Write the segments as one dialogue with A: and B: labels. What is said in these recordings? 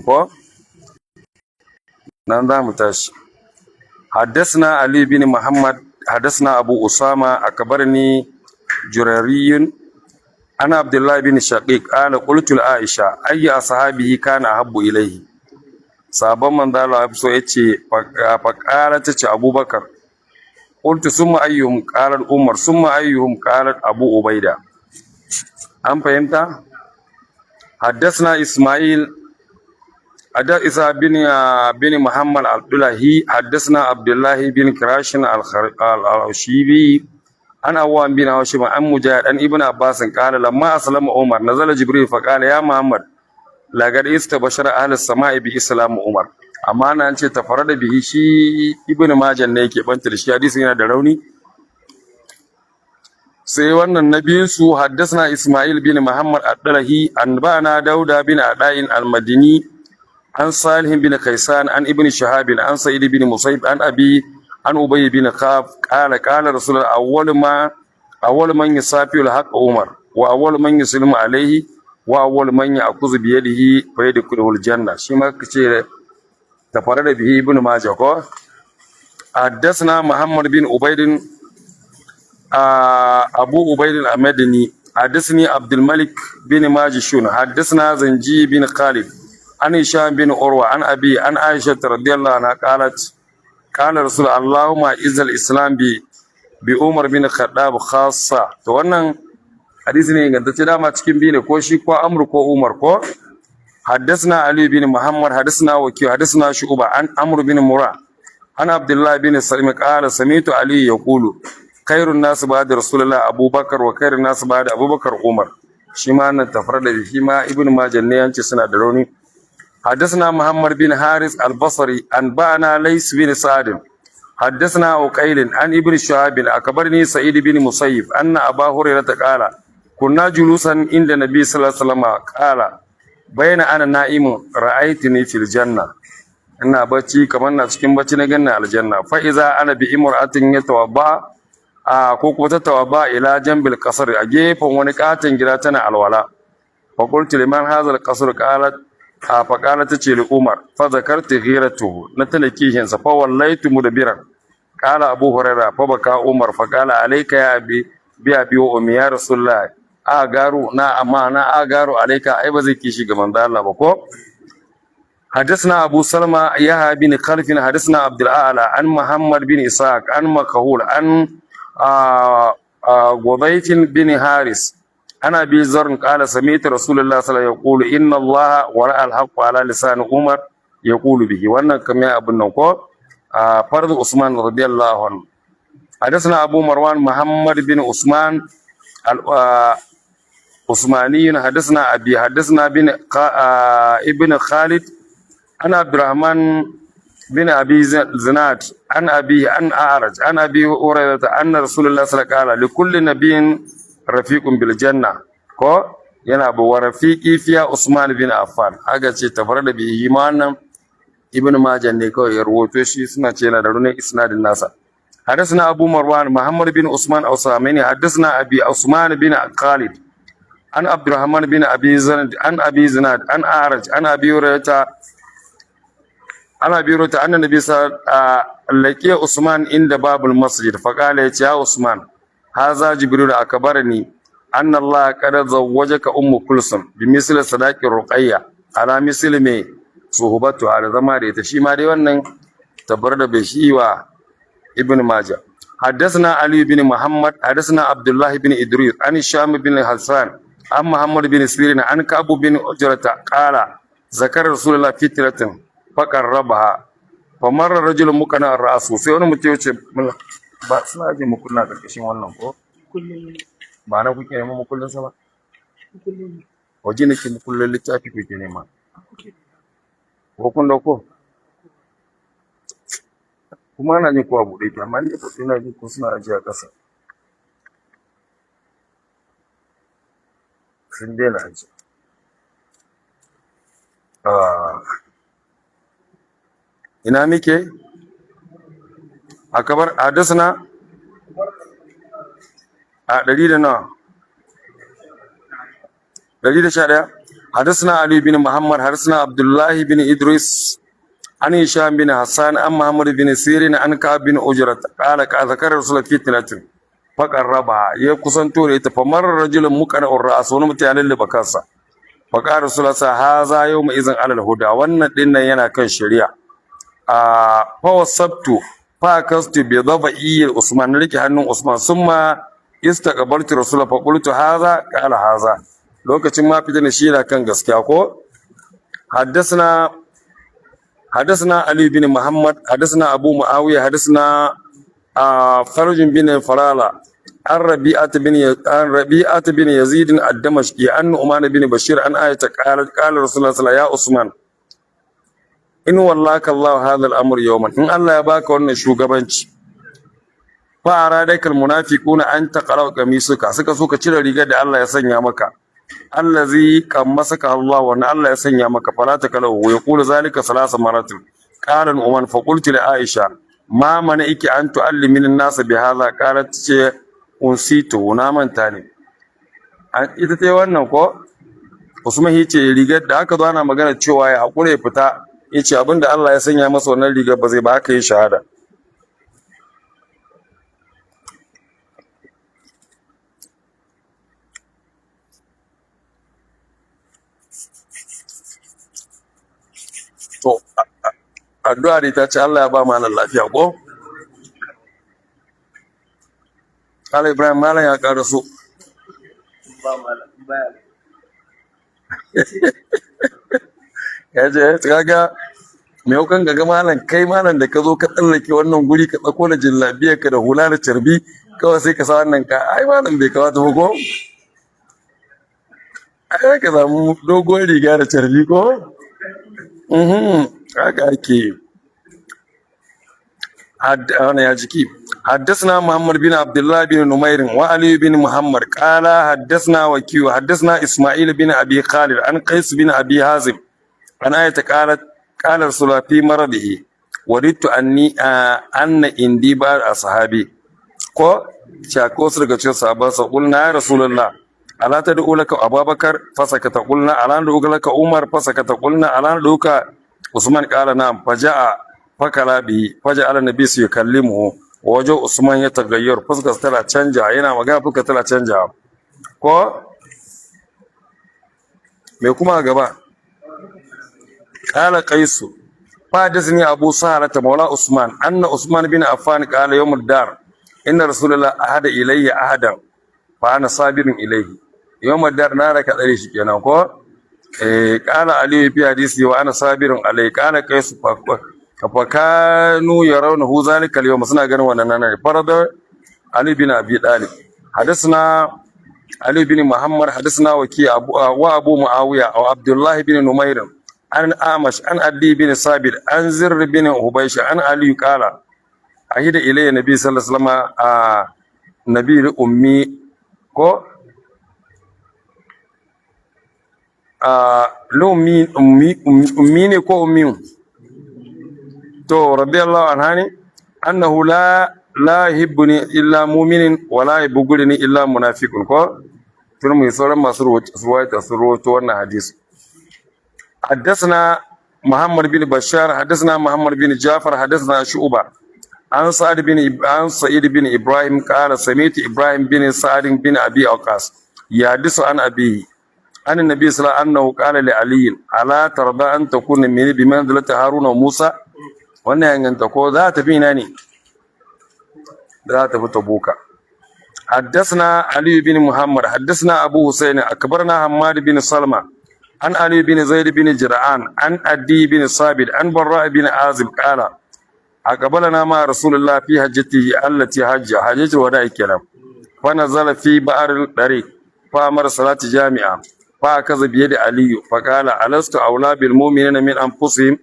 A: Ko nan za mu tashi. حدثنا علي بن محمد، حدثنا أبو أسامة، أخبرني جريري أنا عبد الله بن شقيق قال: قلت لعائشة: أي أصحابه كان أحب إليه؟ Sabon manzo Allah ya so yace, faqala, tace: Abubakar. قلت: ثم أيهم؟ قالت: عمر. ثم أيهم؟ قالت: أبو عبيدة. An fahimta? حدثنا إسماعيل حدث بن محمد الدلهي، حدثنا عبد الله بن كراش الخشيبي، عن عوام بن هاشم، عن مجاهد، عن ابن عباس قال: لما أسلم عمر نزل جبريل فقال: يا محمد، لقد استبشر أهل السماء بإسلام عمر. Amma na ce تفرد به, shi Ibn Majah ne yake banta da shi, hadisin yana da rauni. Sai wannan na biyun su: حدثنا إسماعيل بن محمد الدلهي، أنبأنا داود بن عطاء المدني، عن صالح بن كيسان، عن ابن شهاب، عن سعيد بن مسيب، عن أبي عن أبي بن كعب قال: قال رسول الله: أول من يصافح الحق عمر، وأول من يسلم عليه، وأول من يأخذ بيده فيدخله الجنة. Shi ma kace تفرد به ابن ماجه ko. حدثنا محمد بن عبيد، أبو عبيد المدني، حدثني عبد الملك بن ماجشون، حدثنا زنجي بن خالد، عن هشام بن عروة، عن أبي، عن عائشة رضي الله عنها قالت: قال رسول الله: اللهم أعز الإسلام بعمر بن الخطاب خاصة. To wannan hadisi ne ingantacce, dama cikin biyu ne, ko shi ko Amr ko Umar ko. حدثنا علي بن محمد، حدثنا وكيع، حدثنا شعبة، عن عمرو بن مرة، عن عبد الله بن سلم قال: سمعت علي يقول: خير الناس بعد رسول الله أبو بكر، وخير الناس بعد أبو بكر عمر. Shi ma nan تفرد shi ma Ibn Majah ne, yance suna da rauni. حدثنا محمد بن حارث البصري، أنبأنا ليس بن سعد، حدثنا عقيل، عن ابن شهاب، أخبرني سعيد بن مسيب أن أبا هريرة قال: كنا جلوسا عند النبي صلى الله عليه وسلم، قال: بين أنا نائم رأيتني في الجنة. Ina bacci, kamar na cikin bacci na ganna aljanna. فإذا أنا بامرأة يتوضأ a ko kuma تتوضأ إلى جنب القصر, a gefen wani katon gida tana alwala. فقلت: لمن هذا القصر؟ قالت a فقالت, tace: لعمر. فذكرت غيرته, na tana kishin sa. فوليت مدبرا. قال أبو هريرة: فبكى عمر فقال: عليك يا أبي بأبي وأمي يا رسول الله، أغار na amma na أغار عليك? Ai ba zai kishi ga manzo Allah ba ko. حدثنا أبو سلمة يحيى بن خلف، حدثنا عبد الأعلى، عن محمد بن إسحاق، عن مكحول، عن غضيف بن حارث، عن أبي ذر قال: سمعت رسول الله صلى الله عليه وسلم يقول: إن الله ورأى الحق على لسان عمر يقول به. wannan kamar abun nan ko فرض عثمان رضي الله عنه. حدثنا أبو مروان محمد بن عثمان عثماني، حدثنا أبي، حدثنا ابن خالد، عن عبد الرحمن بن أبي زناد، عن أبي، عن أعرج، عن أبي هريرة أن رسول الله صلى الله عليه وسلم قال: لكل نبي رفيق بالجنة ko yana bu ورفيقي فيها عثمان بن عفان. Aka ce تفرد به, ma wannan Ibn Majah ne kawai ya rawaito shi, suna ce yana da runin isnadin nasa. حدثنا أبو مروان محمد بن عثمان أوساميني، حدثنا أبي عثمان بن خالد، عن عبد الرحمن بن أبي زناد، عن أبي زناد، عن أعرج، عن أبي هريرة، عن أبي هريرة أن النبي صلى الله عليه وسلم لقي عثمان عند باب المسجد فقال: يا عثمان، هذا جبريل أخبرني أن الله قد زوجك أم كلثوم بمثل صداق رقية على مثل me صحبته ala zama da ita. Shi ma dai wannan تفرد به wa Ibn Majah. حدثنا علي بن محمد، حدثنا عبد الله بن إدريس، عن هشام بن حسان، عن محمد بن سيرين، عن كعب بن عجرة قال: ذكر رسول الله فتلة فقربها، فمر رجل مقنع الرأس. Sai wani mutum ya ce ba suna aje mukulla karkashin wannan ko ba na kuke neman mukullin sa ba, waje nake mukullin littafi kuke nema ko kun dauko kuma ana jin ko a buɗe yake, amma ni ko ina jin ko suna ajiye a ƙasa, sun daina ajiye. Ah, ina muke? A kabar حدثنا a ɗari da nawa? 111. حدثنا علي بن محمد حدثنا عبد الله بن إدريس عن هشام بن حسان عن محمد بن سيرين عن كعب بن أجرة قال ذكر رسول الله فتنة فقربها ya kusanto da ita famar rajulun muqana ar-ra's wani mutum ya lulluɓe kansa. Faqala rasulullah sa haza yawma izin alal huda, wannan dinnan yana kan shari'a. A fa wasabtu fa kastu bi dhabi Usman, rike hannun Usman, summa istaqbaltu rasulullah fa qultu haza, qala haza. Lokacin ma fitina shi yana kan gaskiya ko. حدثنا علي بن محمد حدثنا أبو معاوية حدثنا فرج بن فرالة عن ربيعة بن يزيد الدمشقي عن نعمان بن بشير عن آية قال قال رسول الله صلى الله عليه وسلم يا عثمان إن ولاك الله هذا الأمر يوما، إن الله يباك wannan shugabanci، fa aradaka almunafiquna an taqra qamisuka, suka so ka cire rigar da Allah ya sanya maka, allazi qammasaka Allah, wa Allah ya sanya maka, fala takalahu. Wa yaqulu zalika salasa maratin. Qala Umar fa qultu li Aisha ma mana iki an tu'allimin an-nas bi hadha? Qalat, ce unsitu, na manta ne. Ita ta wannan ko Usman ya ce rigar da aka zo ana magana cewa ya hakura ya fita, yace abinda Allah ya sanya masa wannan rigar ba zai ba, haka yi shahada. To addu'a dai ta ce Allah ya ba malam lafiya ko. Allah Ibrahim, malam ya ƙara so.
B: Ba malam baya.
A: Ya ce kaga mai hukan ga malam, kai malam da ka zo ka tsallake wannan guri ka tsako da jillabiyar ka da hula da carbi, kawai sai ka sa wannan ka, ai malam bai kamata ba ko, ai ka samu dogon riga da carbi ko. Haka ake yi. أنا يا جكي حدثنا محمد بن عبد الله بن نمير وعلي بن محمد قال حدثنا وكيع حدثنا إسماعيل بن أبي خالد عن قيس بن أبي حازم عن آية قالت قال رسول الله في مرضه وددت أني أن عندي بعض أصحابي ko shako su daga cikin sahabbansa. Qulna ya rasulullah ala tad'u laka abubakar? Fasakata. Qulna ala nad'u laka umar? Fasakata. Qulna ala nad'u laka usman? Qala na'am. Faja'a fakala bihi faja'ala nabi su yukallimuhu wajen usman ya tagayyar, fuskar tana canja, yana magana fuskar tana canja ko. Me kuma gaba? Qala qaisu فحدثني أبو سهلة مولى عثمان أن عثمان بن عفان قال يوم الدار إن رسول الله أهدى إلي عهدا فأنا صابر إليه. يوم الدار نارك عليه شكينا كو إيه. قال علي في حديثي وأنا صابر عليه. قال قيس فكانوا يرونه ذلك اليوم، سنة غنوا وانا فرض علي بن أبي طالب. حدثنا علي بن محمد حدثنا وكيع أبو وأبو معاوية أو عبد الله بن نمير عن أعمش عن عدي بن ثابت عن زر بن حبيش عن علي قال عهد إلي النبي صلى الله عليه وسلم نبي الأمي ko lummi ummi ummi ne ko ummi to radiyallahu anha ne annahu la yuhibbuni illa mu'minin wa la yubghiduni illa munafiqun ko. Turmi sauran masu ruwaya sun rawaito wannan hadisi. حدثنا محمد بن بشار حدثنا محمد بن جعفر حدثنا شعبة عن سعيد بن ابراهيم قال سمعت ابراهيم بن سعد بن ابي وقاص يحدث عن ابيه عن النبي صلى الله عليه وسلم انه قال لعلي الا ترضى ان تكون مني بمنزلة هارون وموسى. Wannan yanganta ko za ta fi ina ne, za ta fi Tabuka. حدثنا علي بن محمد حدثنا أبو حسين أخبرنا حماد بن سلمة عن علي بن زيد بن جرعان عن عدي بن ثابت عن براء بن عازب قال أقبلنا مع رسول الله في حجته التي حج حجة الوداع كلام، فنزل في بئر الطريق فأمر صلاة جامعة فأخذ بيد علي فقال ألست أولى بالمؤمنين من أنفسهم؟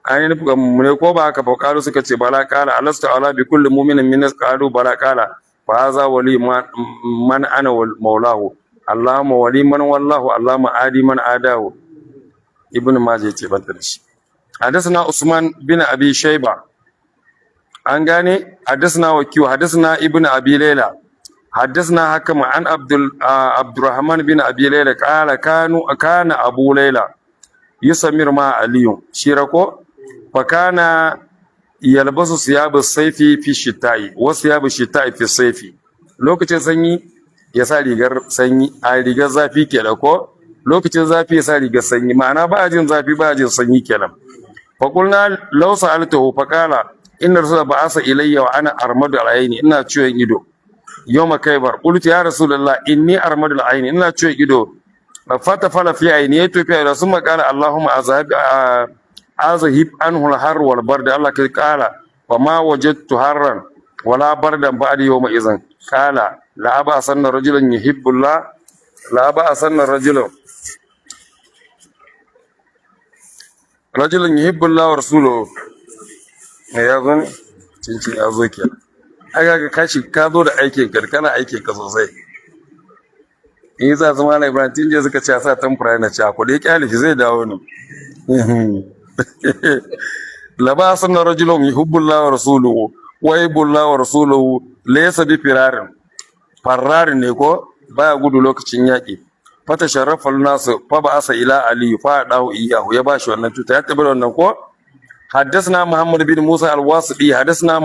A: An yi nufin mu ko ba haka ba? Qalu, suka ce bala. Qala alastu aula bi kulli mu'minin min? Qalu bala. Qala fa hadha wali man ana wal maulahu, allahumma wali man wallahu, allahumma adi man adahu. Ibn Majah yace ban da shi. حدثنا عثمان بن ابي شيبه an gane حدثنا وكيع حدثنا ابن ابي ليلى. حدثنا حكم عن عبد الرحمن بن ابي ليلى قال كان ابو ليلى يسمر مع علي شيركو فكان يلبس ثياب الصيف في الشتاء وثياب الشتاء في الصيف. Lokacin sanyi ya sa rigar sanyi a rigar zafi kenan, ko lokacin zafi ya sa rigar sanyi, ma'ana ba a jin zafi ba a jin sanyi kenan. فقلنا لو سألته فقال إن الرسول بعث إلي وأنا أرمد العين، ina ciwon ido يوم كيبر. قلت يا رسول الله إني أرمد العين، ina ciwon ido. فتفل في عيني، ya tofi a ido. ثم قال اللهم أذهب عنه الحر والبرد. الله قال وما وجدت حرا ولا بردا بعد يومئذ. قال لأبعثن رجلا يحب الله، لأبعثن رجلا يحب الله ورسوله. Ya zo ne cincin ya zo kenan. Ai kaga ka shi ka zo da aikin ka, kana aikin ka sosai. In za su Malam Ibrahim tun jiya suka ce a sa tamfura, yana ci a kuɗi, kyale shi zai dawo ne. Labasan na rajulun yuhibbullahu wa rasuluhu wa yuhibbullahu wa rasuluhu laysa bi firarin farrarin ne ko baya gudu lokacin yaƙi. Fata sharrafa nasu fa ba'asa ila ali fa dahu iyahu, ya bashi wannan tuta ya tabbata wannan ko. حدثنا محمد بن موسى الواسطي، حدثنا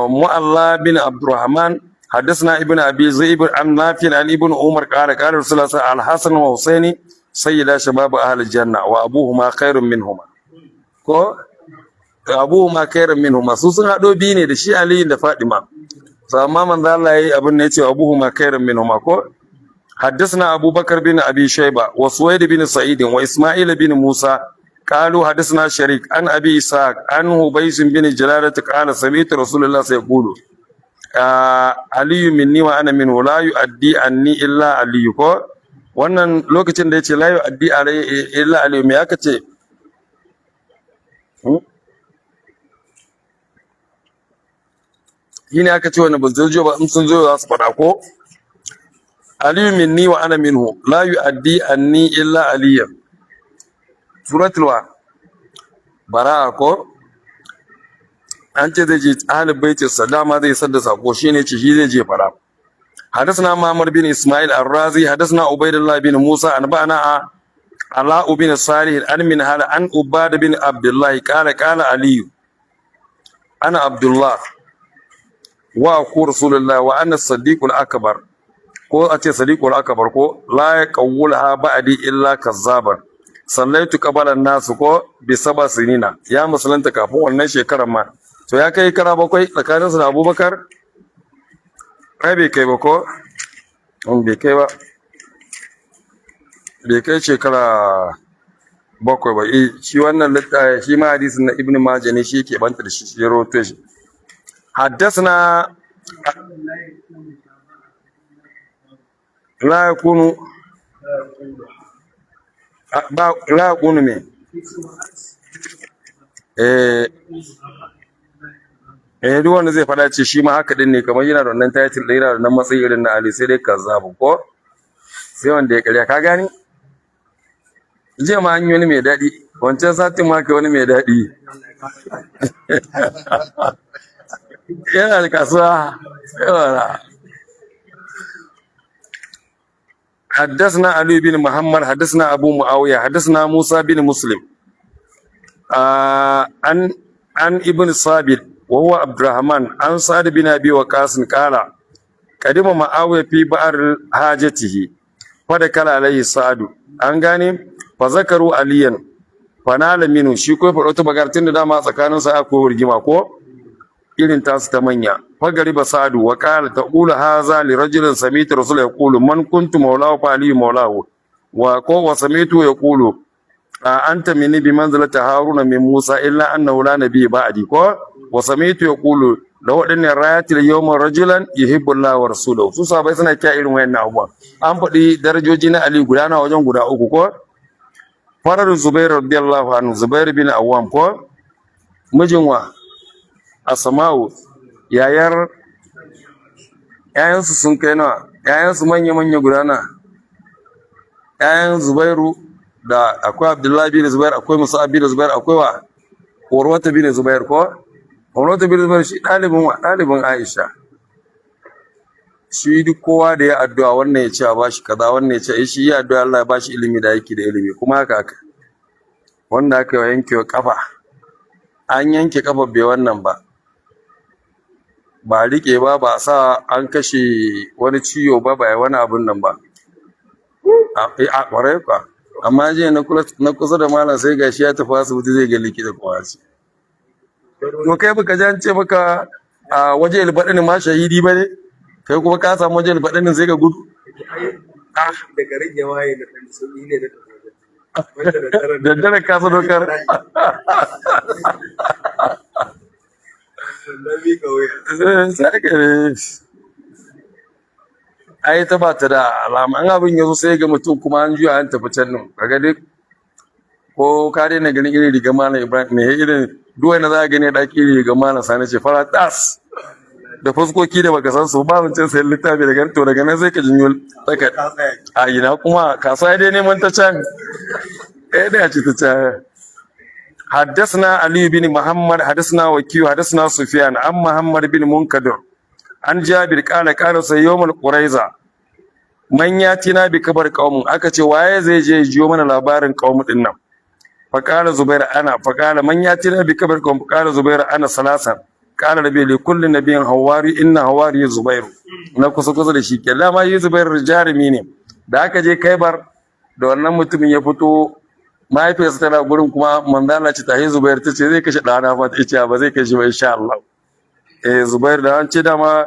A: معلى بن عبد الرحمن، حدثنا ابن ابي ذئب عن نافع عن ابن عمر قال قال رسول الله صلى الله عليه وسلم: الحسن وحسين سيدا شباب اهل الجنه وابوهما خير منهما. Ko abuhuma khairun minhuma, su sun hado biyu ne da shi Ali da Fadima. So amma manzo Allah yayi abin ne yace abuhuma khairun minhuma ko. حدثنا أبو بكر بن أبي شيبة وسويد بن سعيد وإسماعيل بن موسى قالوا حدثنا شريك عن أبي إسحاق عن هبيس بن جلالة قال سمعت رسول الله يقول علي مني وأنا منه لا يؤدي عني إلا علي. Ko wannan lokacin da yace لا يؤدي إلا علي, me aka ce? Hmm? Shine aka ce wanda ba su zo ba, in sun zo za su faɗa ko. علي مني وأنا منه لا يؤدي عني إلا علي. Suratul wa bara'a ko an ce zai je ahlul baitin sa, dama zai isar da sako, shine ce shi zai je fara. حدثنا معمر بن اسماعيل الرازي، حدثنا عبيد الله بن موسى، انبانا علاء بن صالح عن من هذا عن عباد بن عبد الله قال قال علي: انا عبد الله واخو رسول الله وانا الصديق الاكبر، ko a ce sadiqul akbar ko لا يقولها بعدي إلا كذاب. صليت قبل الناس ko بسبع سنين. Ya musulunta kafin wannan shekarar ma, to ya kai kara 7 tsakanin su da Abubakar. Ai bai kai ba ko? Bai kai ba, bai kai shekara 7 ba. Eh, shi wannan littafi shi ma hadisin na Ibn Majah ne, shi yake banta da shi, shi ya rawaito shi. حدثنا لا يكون ba لا يكون me eh eh, duk wanda zai faɗa ce shi ma haka din ne, kamar yana da wannan title din, yana da wannan matsayi irin na Ali, sai dai kazzabu ko sai wanda ya karya. Ka gani, jiya ma an yi wani mai daɗi, wancan satin ma kai wani mai daɗi. Yana da kasuwa yawa. حدثنا علي بن محمد، حدثنا أبو معاوية، حدثنا موسى بن مسلم عن ابن صابر وهو عبد الرحمن عن سعد بن أبي وقاص قال قدم معاوية في بعض حاجته فدخل عليه سعد، an gane, فذكروا عليا فنال منه. Shi ko faɗo ta magana tun da dama tsakanin sa akwai rigima ko irin tasu ta manya. فغضب سعد وقال تقول هذا لرجل سمعت رسول يقول من كنت مولاه فعلي مولاه wa ko وسمعت يقول أنت مني بمنزلة هارون من موسى إلا أنه لا نبي بعدي ko وسمعت يقول لأعطين الراية اليوم رجلا يحب الله ورسوله. Su sahabbai suna kiyaye irin wayannan abubuwa. An faɗi darajoji na Ali guda na wajen guda uku ko. Farar Zubair رضي الله عنه, Zubair bin Awwam ko, mijin wa? Asma'u, yayar ƴaƴansu sun kai nawa? Ƴaƴansu manya manya guda na ƴaƴan Zubairu da akwai Abdullahi bin Zubair, akwai Musa bin Zubair, akwai wa? Urwata bin Zubair ko. Urwata bin Zubair shi ɗalibin wa? Ɗalibin Aisha. Shi duk kowa da ya addu'a, wannan ya ce a bashi kaza, wannan ya ce shi ya addu'a Allah ya bashi ilimi da aiki da ilimi. Kuma haka aka wanda aka yanke kafa, an yanke kafa bai wannan ba, ba rike ba, ba sa an kashe wani ciwo ba, ba wani abun nan ba. A kwarai kwa, amma jiya na kusa da malam sai gashi ya tafi asibiti zai ga likita kuma ce to kai baka ji an ce maka a waje albaɗin ma shahidi ba ne, kai kuma ka samu waje albaɗin sai ka gudu.
B: Da garin ya waye da ɗan sauƙi ne da wanda da daren.
A: Da dare ka sadaukar.
B: Na miƙa wuya.
A: Sai ka ne ai ta ba ta da alama an abin yazo sai ga mutum kuma an juya an tafi can nan, kaga dai ko ka daina ganin irin rigar Malam Ibrahim ne, irin duk wanda za ka gani a ɗaki irin rigar Malam Sani ce fara tas da fuskoki da baka san su ba, wancan sayan littafi daga to daga nan sai ka jinyo saka
B: Ka tsaya.
A: A ina kuma kasuwa dai neman ta can eh da ce ta can. حدثنا علي بن محمد حدثنا وكيع حدثنا سفيان عن محمد بن منكدر عن جابر قال قال يوم القريظة man yatina bi kabar qaumun, aka ce waye zai je jiyo mana labarin qaumu din nan? Fa qala Zubair ana, fa qala man yatina bi kabar qaum, qala Zubair ana salasan, qala rabi li kulli nabiyyin hawari inna hawari Zubair. Na kusa kusa da shi kenan ma yi Zubair jarumi ne. Da aka je Kaibar da wannan mutumin ya fito, mahaifiyarsa tana gurin kuma manzala ce tahi Zubair, ta ce zai kashe ɗana fa, ta ce ba zai kashe ba insha Allah. Eh Zubair da an ce dama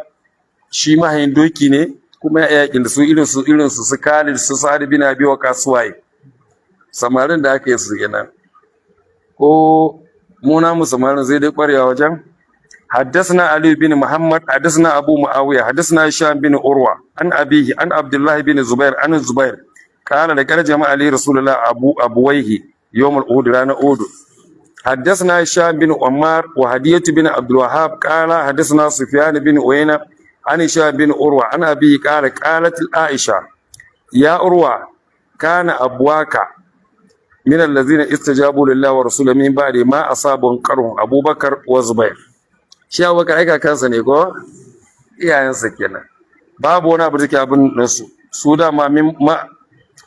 A: shi mahayin doki ne kuma ya yakin da su irin su su Khalid, su Sa'ad bin Abi Waqqas, waye samarin da aka yi su kenan ko mu namu samarin zai dai kwarewa wajen. حدثنا علي بن محمد حدثنا أبو معاوية حدثنا هشام بن عروة عن أبيه عن عبد الله بن زبير عن الزبير قال لقد جمع لي رسول الله أبو أبويه يوم الأحد رانا أحد. حدثنا هشام بن عمار وهدية بن عبد الوهاب قال حدثنا سفيان بن عيينة عن هشام بن عروة عن أبيه قال قالت عائشة يا عروة كان أبواك من الذين استجابوا لله ورسوله من بعد ما أصابهم قرح أبو بكر وزبير. Shi Abubakar ai kakansa ne ko iyayensa kenan, babu wani abu da ke abin nasu su dama min ma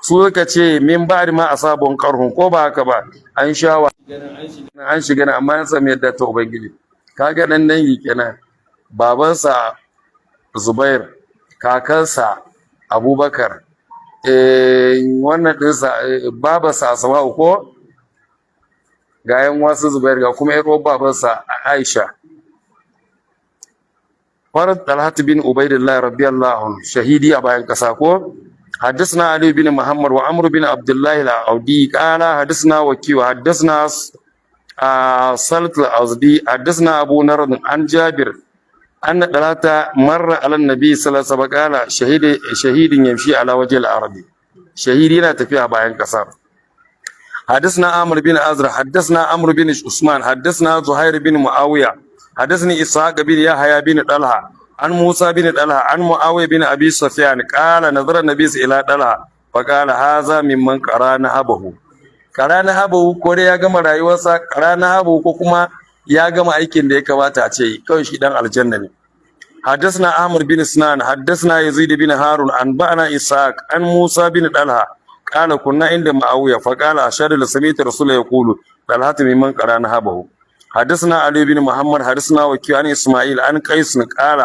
A: su suka ce min ba'di ma asabun qarhun, ko ba haka ba? An sha wa an shiga nan amma an sami yadda ta ubangiji. Kaga dan dangi kenan, babansa Zubair, kakansa Abubakar, eh wannan ɗinsa babarsa Asma'u, ko ga yan wasu Zubair, ga kuma yar uwar babansa Aisha. Farad Talhat bin Ubaidillah radiyallahu anhu shahidi a bayan kasa ko. حدثنا علي بن محمد وعمرو بن عبد الله العودي قال حدثنا وكيع حدثنا سلط الأزدي حدثنا أبو نرد عن جابر أن طلحة مر على النبي صلى الله عليه وسلم قال شهيد شهيد يمشي على وجه الأرض، شهيد yana tafiya bayan kasa. حدثنا عمرو بن أزر حدثنا عمرو بن عثمان حدثنا زهير بن معاوية حدثني إسحاق بن يحيى بن طلحة عن موسى بن طلحة عن معاوية بن أبي سفيان قال نظر النبي إلى طلحة فقال هذا ممن قرا نهبه. قرا نهبه ko dai ya gama rayuwarsa قرا نهبه ko kuma ya gama aikin da ya kamata a ce kawai shi dan aljanna ne. حدثنا عمرو بن سنان حدثنا يزيد بن هارون أنبأنا إسحاق عن موسى بن طلحة قال كنا عند معاوية فقال أشهد لسمعت رسول الله يقول طلحة ممن قرا نهبه. حدثنا علي بن محمد حدثنا وكيع عن إسماعيل عن قيس قال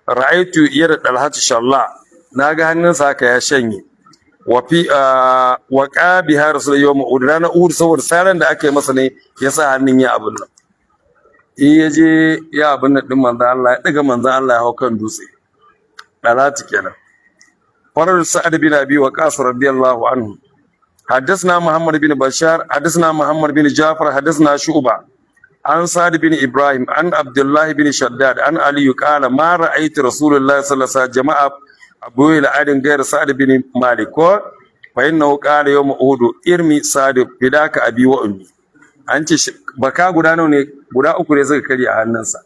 A: رأيت يد طلحة شلاء، naga hannunsa haka ya shanye wa fi wa qabiha rasul yawm Uhud, ranar Uhud, saboda saran da aka yi masa ne yasa hannun ya abun nan. In ya je ya abin nan din manzo Allah ya daga manzo Allah ya hau kan dutse dalati kenan. Farar Sa'ad bin Abi Waqqas radiyallahu anhu. حدثنا محمد بن بشار حدثنا محمد بن جعفر حدثنا شعبة عن سعد بن إبراهيم عن عبد الله بن شداد عن علي قال ما رأيت رسول الله صلى الله عليه وسلم جمع أبوي لأحد غير سعد بن مالك فإنه قال يوم أحد ارمي سعد فداك أبي وأمي. An ce baka guda nawa ne? Guda uku ne suka karya a hannunsa.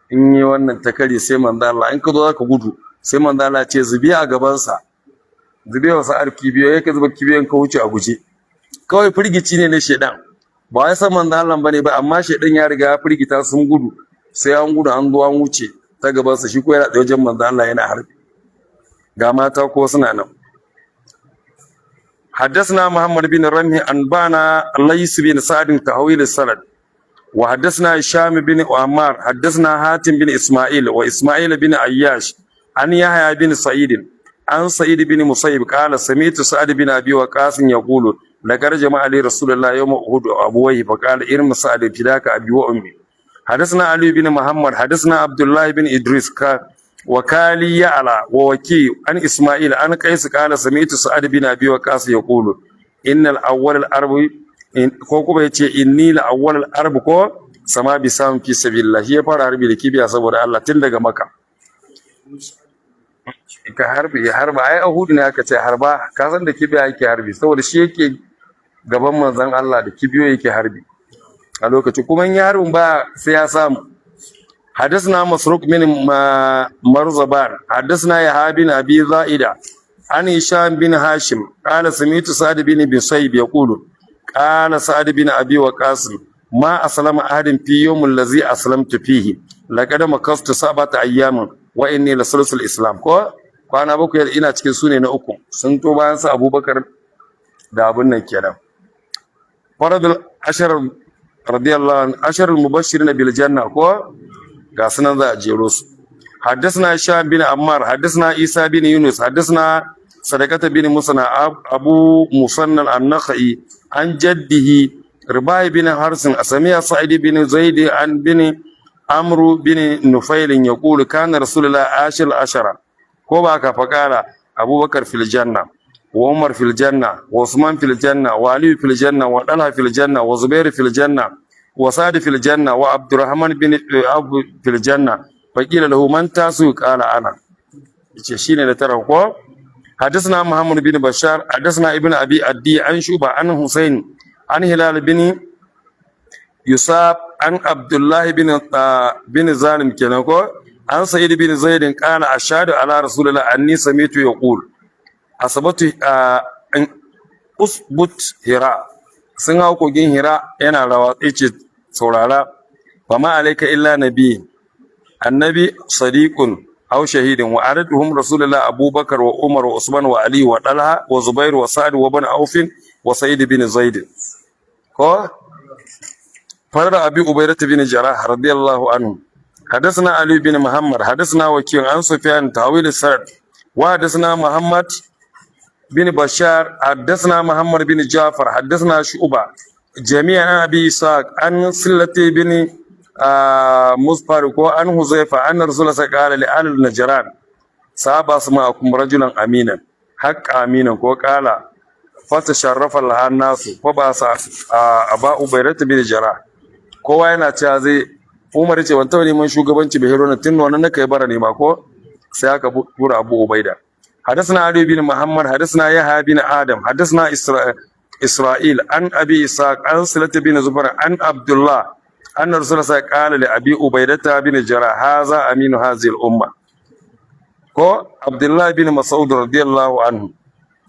A: In yi wannan ta karye sai manzo Allah in ka zo zaka gudu sai manzo Allah ce zubi a gabansa, zube wa sa'ar kibiyo yake zuba kibiyon ka wuce a guje. Kawai firgici ne na shedan, ba wai san manzo Allah bane ba, amma shedan ya riga ya firgita sun gudu, sai an gudu an zo an wuce ta gabansa, shi ko yana tsaye wajen manzo Allah yana harbi. Ga mata ko suna nan. حدثنا محمد بن رمح أنبانا ليس بن سعد تحويل السند، وحدثنا هشام بن عمار، حدثنا حاتم بن إسماعيل وإسماعيل بن عياش، عن يحيى بن سعيد، عن سعيد بن مسيب، قال: سمعت سعد بن أبي وقاص يقول: لقد جمع لي رسول الله يوم أحد أبويه، فقال: ارم سعد، فداك أبي وأمي. حدثنا علي بن محمد، حدثنا عبد الله بن إدريس وكالي يعلى ووكيع، عن إسماعيل، عن قيس، قال: سمعت سعد بن أبي وقاص يقول: إن الأول الأرب ko kuma yace إني لأول العرب ko sama bi samun في سبيل الله. Shi ya fara harbi da kibiya saboda Allah tun daga Makka. Ka harbi ya harba, ai Uhudu ne aka ce harba, ka san da kibiya yake harbi, saboda shi yake gaban manzon Allah da kibiyo yake harbi a lokacin, kuma in ya harbin ba sai ya samu. حدثنا مسروق بن مرزبان، حدثنا يحيى بن ابي زائده، عن هشام بن هاشم، قال: سمعت سعد بن بصيب يقول: قال سعد بن ابي وقاص: ما اسلم احد في يوم الذي اسلمت فيه، لقد مكثت 7 ايام واني لثالث الاسلام. Ko kwana 7 ina cikin sune na uku sun to bayan sa Abubakar da abun nan kenan. فرض العشر رضي الله عنه، عشر المبشرين بالجنة ko ga sunan za a jero su. حدثنا هشام بن عمار، حدثنا عيسى بن يونس، حدثنا صدقة بن مسنى أبو مسنى النخعي، عن جده رباعي بن حرس، سمع سعيد بن زيد عن بن عمرو بن نفيل يقول: كان رسول الله عاشر العشرة ko ba ka، فقال: أبو بكر في الجنة، وعمر في الجنة، وعثمان في الجنة، وعلي في الجنة، وطلحة في الجنة، وزبير في الجنة، وسعد في الجنة، وعبد الرحمن بن عوف في الجنة. فقيل له: من تاسع؟ قال: أنا. Yace shine na tara ko. حدثنا محمد بن بشار، حدثنا ابن ابي عدي، عن شعبة، عن حسين، عن هلال بن يساف، عن عبد الله بن ظالم kenan ko، عن سعيد بن زيد، قال: اشهد على رسول الله اني سمعت يقول: اثبت ان اثبت حراء. Sun hau kogin Hira yana rawa, yace: saurara، فما عليك إلا نبي النبي صديق أو شهيد، وعددهم رسول الله أبو بكر وعمر وعثمان وعلي وطلحة وزبير وسعد وابن عوف وسعيد بن زيد. ko فرد أبي عبيدة بن جراح رضي الله عنه. حدثنا علي بن محمد، حدثنا وكيع، عن سفيان، تحويل السند. وحدثنا محمد بن بشار، حدثنا محمد بن جعفر، حدثنا شعبة جميعا، عن أبي إسحاق، عن سلة بن مصفر، عن حذيفة، أن رسول الله قال لأهل النجران: سأبعث معكم رجلا أمينا حق أمينا. وقال: فتشرف لها الناس، فبعث أبا عبيدة بن جراح. Kowa yana cewa zai Umar ce ban taɓa neman shugabanci bai hiro na tun wannan naka bara nema ko sai aka tura Abu Ubaida. حدثنا علي بن محمد، حدثنا يحيى بن آدم، حدثنا إسرائيل، عن أبي إسحاق، عن سلة بن زفر، عن عبد الله، أن رسول الله قال لأبي عبيدة بن جراح: هذا أمين هذه الأمة. ko عبد الله بن مسعود رضي الله عنه.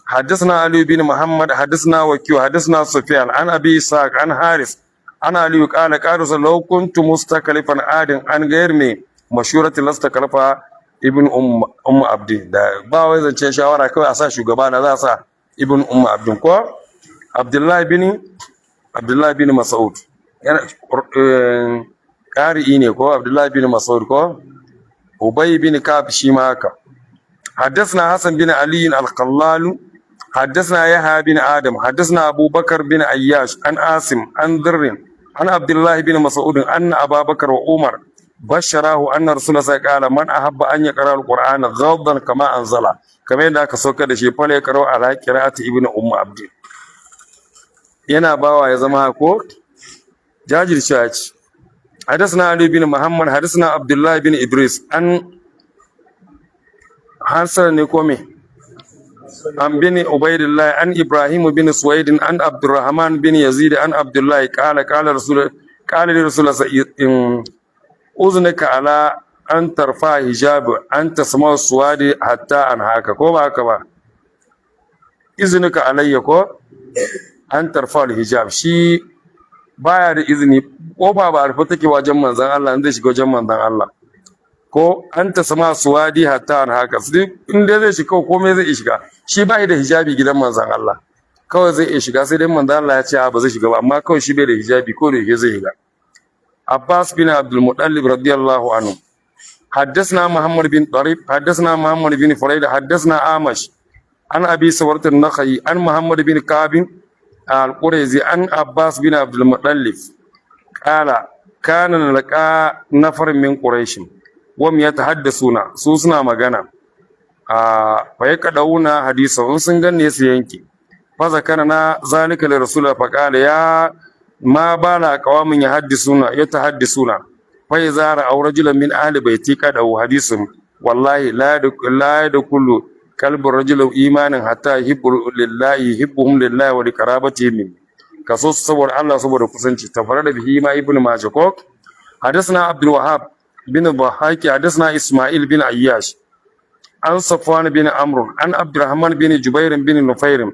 A: حدثنا علي بن محمد، حدثنا وكيع، حدثنا سفيان، عن أبي إسحاق، عن حارث، عن علي، قال: قال رسول لو كنت مستخلفا أحدا عن غير مشورة لاستخلف ابن أم عبد. Da ba wai zancen shawara, kawai a sa shugaba na za a sa ibn Umm Abdin ko Abdullahi bin Mas'ud yana ƙari'i ne ko Abdullahi bin Mas'ud ko Ubay bin Ka'ab shi ma haka. حدثنا حسن بن علي الخلال، حدثنا يحيى بن آدم، حدثنا أبو بكر بن عياش، عن عاصم، عن ذر، عن عبد الله بن مسعود، أن أبا بكر وعمر بشراه أن رسول الله قال: من أحب أن يقرأ القرآن غضا كما أنزل، كما يدعك سوكر شيء، فليقرأ على قراءة ابن أم عبد. Yana bawa ya zama ko jajircewa ce. حدثنا علي بن محمد، حدثنا عبد الله بن إدريس، عن حسن نكومي، عن بن عبيد الله، عن إبراهيم بن سويد، عن عبد الرحمن بن يزيد، عن عبد الله، قال: قال رسول قال لرسول الله: أذنك على أن ترفع حجاب أن تسمع السواد حتى أنهاك. ko ba haka ba؟ إذنك علي ko أن ترفع الحجاب. Shi baya da izini, kofa ba rufe take wajen manzon Allah in zai shiga wajen manzon Allah. Ko an ta sama suwadi hatta an haka in dai zai shiga, komai zai iya shiga. Shi ba da hijabi gidan manzon Allah, kawai zai iya shiga, sai dai manzon Allah ya ce ba zai shiga ba, amma kawai shi bai da hijabi, ko da yake zai shiga. Abbas bin Abdul Muttalib radiyallahu anhu. حدثنا محمد بن طريف، حدثنا محمد بن فريد، حدثنا آمش عن أبي سورة النخعي، عن محمد بن كعب القريزي، عن عباس بن عبد المطلب قال: كان نلقى نفر من قريش وهم يتحدثون، su suna magana a fa yaqdauna hadisa, in sun ganne su yanke. Fa zakarna zalika li rasul, fa qala: ya ma bala qawamin yahaddisuna yatahaddisuna, fa idza ra'aw rajulan min ahli baiti qadau hadisun, wallahi la yadkhulu qalbu rajulin imanin hatta yuhibbu lillahi, yuhibbuhum lillahi wa liqarabatihi min kaso, saboda Allah, saboda kusanci. Tafarada bihi ma Ibnu Majah ko. حدثنا عبد الوهاب بن الضحاك، حدثنا اسماعيل بن عياش، عن صفوان بن عمرو، عن عبد الرحمن بن جبير بن نفير،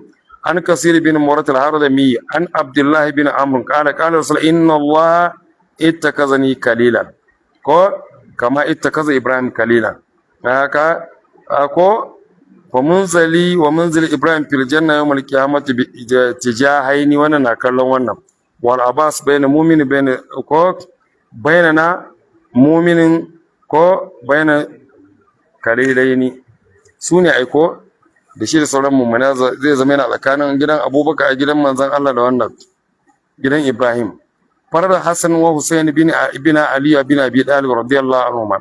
A: عن كثير بن مرة الحرمي، عن عبد الله بن عمرو قال: قال رسول: إن الله اتخذني خليلا ko كما اتخذ إبراهيم خليلا. Haka ko ومنزلي ومنزل إبراهيم في الجنة يوم القيامة تجاهين, wannan na kallon wannan. والعباس بين مؤمن بين ko بيننا مؤمن ko بين خليلين, su ne aiko da shi da sauran mummuna zai zama yana tsakanin gidan Abubakar a gidan manzon Allah da wannan gidan Ibrahim. Farar Hassan wa Husain bin ibn Ali bin Abi Talib radiyallahu anhuma.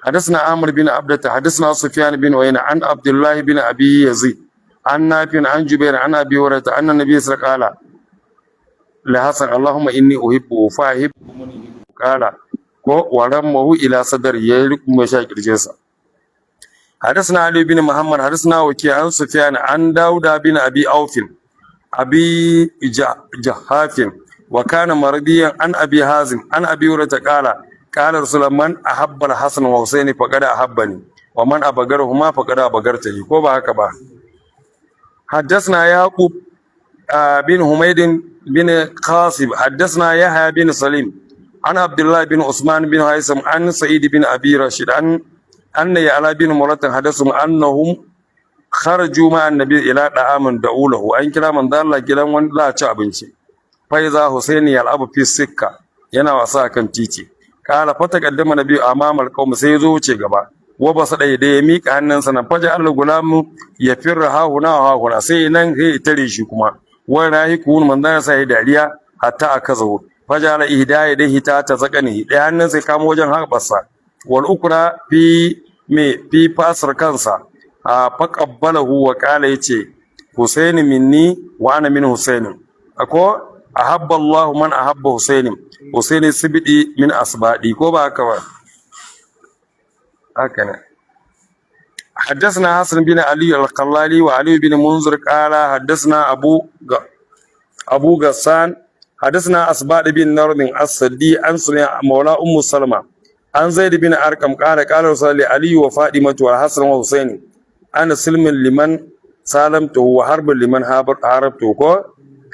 A: حدثنا عمرو بن عبدة، حدثنا سفيان بن عيينة، عن عبد الله بن أبي يزيد، عن نافع، عن جبير، عن أبي هريرة أن النبي صلى الله عليه وسلم قال لحسن: اللهم إني أحبه فأحب من يحبه. قال ورمه إلى صدر يلكم مشاكل جنسا. حدثنا علي بن محمد، حدثنا وكيع، عن سفيان، عن داود بن أبي أوف أبي جحاف، وكان مرضيا، عن أبي حازم، عن أبي هريرة قال: قال رسول الله: من أحب الحسن وحسين فقد أحبني، ومن أبغضهما فقد أبغضني. Ko ba haka ba? حدثنا يعقوب بن حميد بن قاسم، حدثنا يحيى بن سليم، عن عبد الله بن عثمان بن هيثم، عن سعيد بن ابي رشيد، عن ان يعلى بن مرة حدثهم انهم خرجوا مع النبي الى طعام دعوا له, an kira manzo Allah gidan wani za a ci abinci. فإذا حسين يلعب في السكة, yana wasa akan titi. قال: فتقدم النبي أمام القوم, sai zo wuce gaba. وبسط يديه, ya mika hannunsa nan. فجعل الغلام يفر هاهنا وهاهنا, sai nan sai tare shi kuma wani rahi kun manzo sai dariya حتى أخذه فجعل إحدى يديه تحت ذقنه, ɗaya hannun sai kamo wajen haɓarsa, والأخرى في me في fasar kansa a فقبله وقال, yace: حسين مني وأنا من حسين. Ako أحب الله من أحب حسين، حسين سبطي من أسباطي. Ko ba haka ba? Haka ne. حدثنا حسن بن علي الخلالي وعلي بن منذر، قال: حدثنا أبو غسان، حدثنا أسباط بن نرم السدي، عن سمع مولى أم سلمة، عن زيد بن أرقم قال: قال رسول الله علي وفاطمة والحسن والحسين: أنا سلم لمن سالمته وحرب لمن حاربته.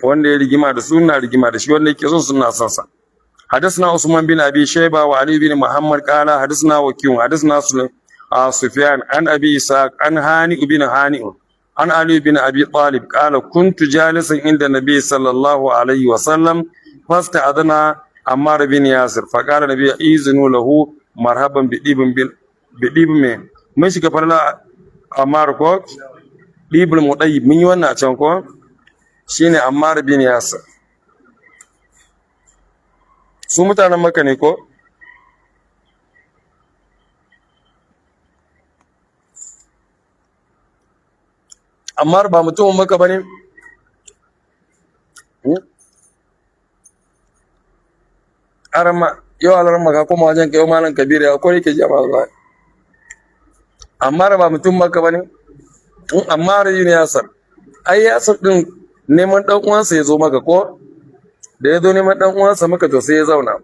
A: Ko wanda ya rigima da suna rigima da shi, wanda yake son suna son sa. حدثنا عثمان بن ابي شيبه وعلي بن محمد، قال: حدثنا وكيع، حدثنا سفيان، عن ابي اسحاق، عن هانئ بن هانئ، عن علي بن ابي طالب قال: كنت جالسا عند النبي صلى الله عليه وسلم فاستأذن عمار بن ياسر، فقال النبي: إذنوا له، مرحبا بطيب بطيب من mun shiga farla Ammar ko ɗibul muɗayyib, mun yi wannan a can ko shine Ammar bin Yasir. Su mutanen Makka ne ko? Ammar ba mutumin Makka bane? Arama yau alarma ka koma wajen kai malam Kabir ya ko yake jama'a ba. Ammar ba mutum Makka bane? In Ammar bin Yasir. Ai Yasir din neman dan uwansa ya zo maka ko? Da ya zo neman dan uwansa maka, to sai ya zauna.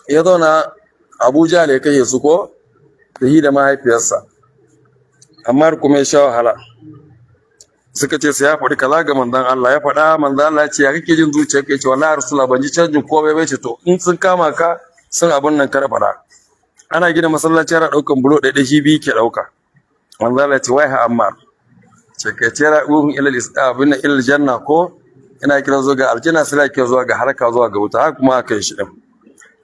A: Ya zauna, Abuja ne kai su ko? Da shi da mahaifiyarsa. Ammar kuma ya sha wahala. Suka ce sai ya faɗi kaza ga manzon Allah, ya faɗa, manzon Allah ya ce: ya kake jin zuciya ka? Ce: wallahi Rasulullah, ban ji canjin komai bai. Ce: to in sun kama ka sun abin nan, kar faɗa. Ana gina masallaci ana daukan bulo ɗaya shi biyu ke dauka. Manzo Allah ya ce wai ha Ammar, ce ka ce ra'uhum ila abin ila janna, ko ina kira zuwa ga aljanna, sai kira zuwa ga haraka zuwa ga wuta. Haka kuma aka yi shi din.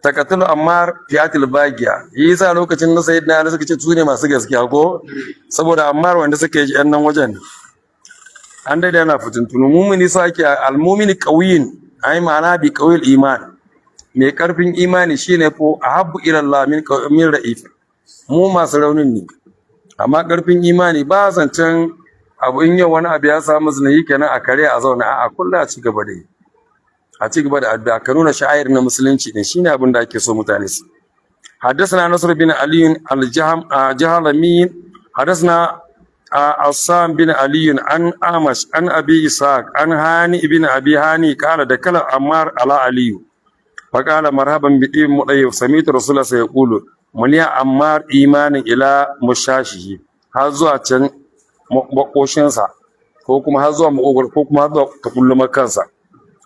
A: Takatulu Ammar fiatil bagiya yasa lokacin na sayyidina Ali suka ce su ne masu gaskiya, ko saboda Ammar wanda suka yi yan nan wajen an daidai yana fitintunu. Mumini sa ake almumini qawiyin, ai ma'ana bi qawil iman, mai karfin imani shine ko ahabbu ila Allah min ra'if. Mu masu raunin ne, amma karfin imani ba zancen abu. In yau wani abu ya samu zinayi kenan a kare a zauna, a'a, kullu a ci gaba da yi, a ci gaba da addu'a, ka nuna sha'air na musulunci din, shine abin da ake so mutane su. حدثنا نصر بن علي الجهم جهلمي، حدثنا عصام بن علي عن أعمش عن أبي إسحاق عن هاني بن أبي هاني قال دخل عمار على علي فقال مرحبا بطيب مطيب، سمعت رسول الله سيقول من يا عمار إيمان إلى مشاشه، har zuwa can makoshinsa, ko kuma har zuwa makogwar, ko kuma har zuwa takullumar kansa.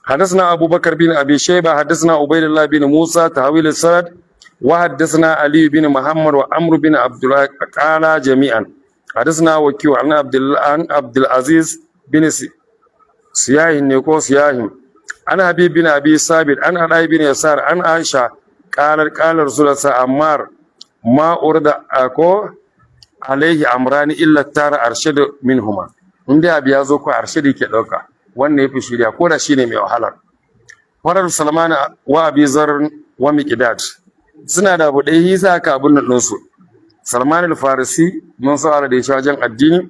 A: حدثنا أبو بكر بن أبي شيبة، حدثنا عبيد الله بن موسى تحويل السند، وحدثنا علي بن محمد وعمرو بن عبد الله قال جميعا حدثنا وكيع عن عبد العزيز بن سياه نيكو سياه عن حبيب بن أبي ثابت عن عطاء بن يسار عن عائشة قال قال رسول الله عمار ما أرد أكو عليه أمران إلا اختار أرشد منهما. inda abu ya zo ko arshidi ke ɗauka wannan ya fi shirya, ko da shi ne mai wahalar. Farar Salman wa Abi Zar wa Miqdad suna da abu ɗaya, yasa aka abun nan ɗinsu. Salman al-Farisi mun sa da ya sha wajen addini,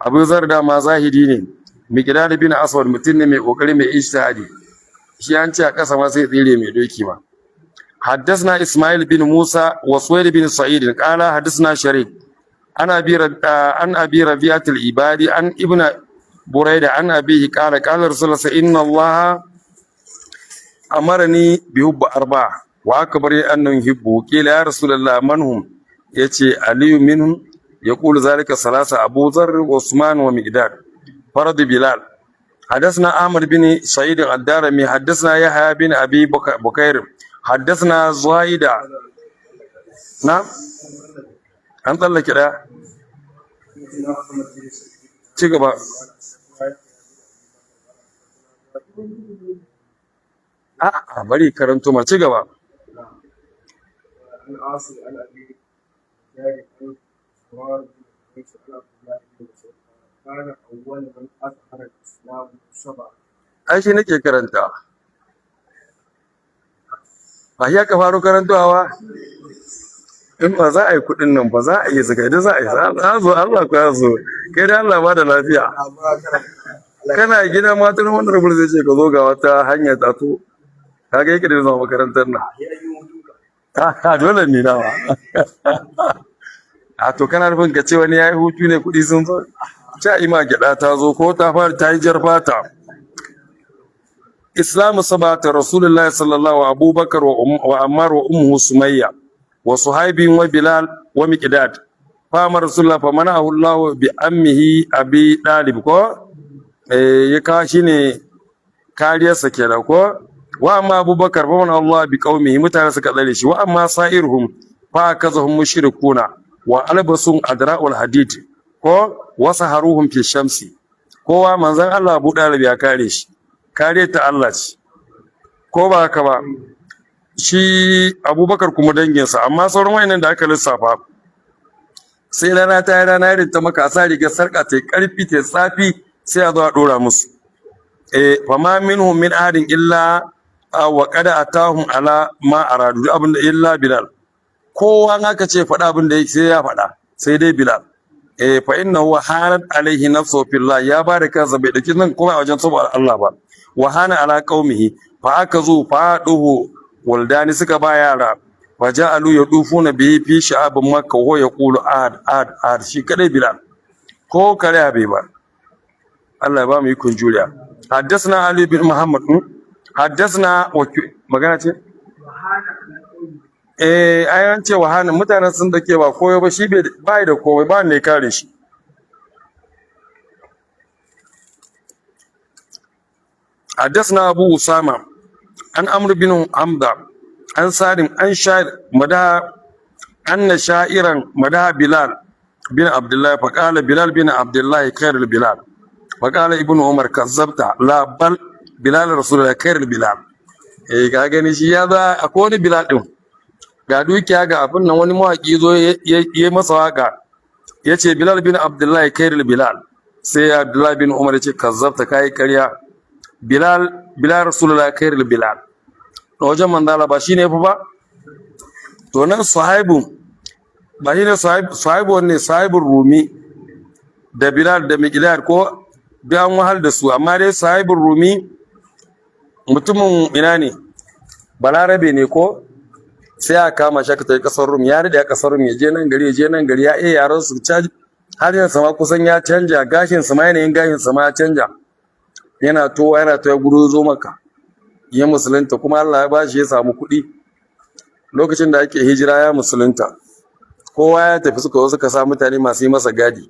A: Abu Zar da ma zahidi ne, Miqdad bin Aswad mutum ne mai kokari, mai ijtihadi, shi an ce a ƙasa ma sai tsire mai doki ma. حدثنا إسماعيل بن موسى وسويد بن سعيد قال حدثنا شريك عن أبي ربيعة العبادي عن ابن بريدة عن أبيه قال قال رسول الله إن الله أمرني بحب أربعة وأخبرني أنه يحبه. قيل يا رسول الله من هم؟ يتي علي منهم، يقول ذلك ثلاثة: أبو ذر وعثمان ومقداد. فرد بلال. حدثنا أحمد بن سعيد الدارمي، حدثنا يحيى بن أبي بكير، حدثنا زايدة. نعم، an tsallake ɗaya. Ci gaba. A'a, bari karanto ma, ci gaba.
B: عن عاصم عن ابي جاري عن زرار بن قيس عن عبد الله بن مسعود قال كان اول من اظهر الاسلام سبعه.
A: Ai shi nake karanta, ba ya ka faro karantawa. In ba za a yi kuɗin nan ba za a yi zuga, idan za a yi za zo, Allah ku ya zo kai da Allah ba da lafiya. Kana gida ma tun wannan rubul zai ce ka zo ga wata hanya ta, to kaga yake da zama makarantar nan. Ah, dole ne nawa. A to kana nufin ka ce wani ya yi hutu ne kuɗi sun zo? Ta ima gyaɗa ta zo ko ta fara ta yi jar fata. Islamu sabata Rasulullahi sallallahu Abubakar wa Ammar wa ummuhu Sumayya wa Suhaibin wa Bilal wa Miqdad. Fama Rasulullah fa mana'ahu Allah bi ammihi Abi Dalib, ko eh ya kawo shine kariyarsa kenan, ko wa amma Abubakar fa mana Allah bi qaumihi, mutane suka tsare shi. Wa amma sa'iruhum fa kazahum mushrikuna wa albasun adra'ul hadid, ko wasaharuhum fi shamsi. Kowa manzon Allah Abu Dalib ya kare shi, kariyar ta Allah ce, ko ba haka ba? Shi Abubakar kuma danginsa, amma sauran wayannan da aka lissafa sai rana ta yi rana irin ta maka sa rigar sarka ta yi karfi ta yi tsafi, sai a zo a dora musu. Eh, fama minhum min ahadin illa wa qad atahum ala ma aradu, duk abin da illa Bilal. Kowa in aka ce faɗa abin da yake sai ya faɗa, sai dai Bilal. Eh, fa innahu hanat alaihi nafsu fillah, ya ba da kansa, bai dauki nan kuma a wajen saboda Allah ba. Wa hana ala qaumihi fa akazu fa duhu waldani, suka ba yara, fa ja'alu yadufuna bihi fi sha'abin makka wa yaqulu ahad ahad ahad. Shi kadai Bilal ko kare bai ba. Allah ya ba mu ikon juriya. حدثنا علي بن محمد حدثنا magana ce eh, ai an ce wahana mutanen sun dake ba koyo ba, shi bai bai da komai ba ne kare shi. حدثنا أبو أسامة عن عمرو بن حمزة عن سالم عن شاعر مدى Anna sha'iran madaha Bilal bin Abdullah, faqala Bilal bin Abdullah khairul Bilal. Faqala Ibnu Umar: kazzabta, la bal Bilal Rasulullah khairul Bilal. Eh, ka gani, shi ya za akwai wani Bilal din, ga dukiya, ga abin nan. Wani mawaki zo ya masa waka, ya ce Bilal bin Abdullahi khairul Bilal. Sai Abdullahi bin Umar ya ce: kazzabta, kai karya, Bilal, Bilal Rasulullah khairul Bilal. Na wajen manzala ba shine yafi ba. To nan Suhaibu ba shine Suhaibu wanne? Suhaibun Rumi da Bilal da Miqdad ko duk an wahal da su, amma dai Suhaibun Rumi mutumin ina ne? Balarabe ne ko? Sai aka kama shi aka tafi kasar Rum. Ya rade a kasar Rum, ya je nan gari, ya je nan gari, ya iya yaran su, caji har yanzu ma kusan ya canja gashin sa ma, yanayin gashin sa ma ya canja. Yana towa, yana to, ya gudu zo maka, ya musulunta. Kuma Allah ya bashi, ya samu kuɗi. Lokacin da ake hijira ya musulunta, kowa ya tafi, suka zo suka sa mutane masu yi masa gadi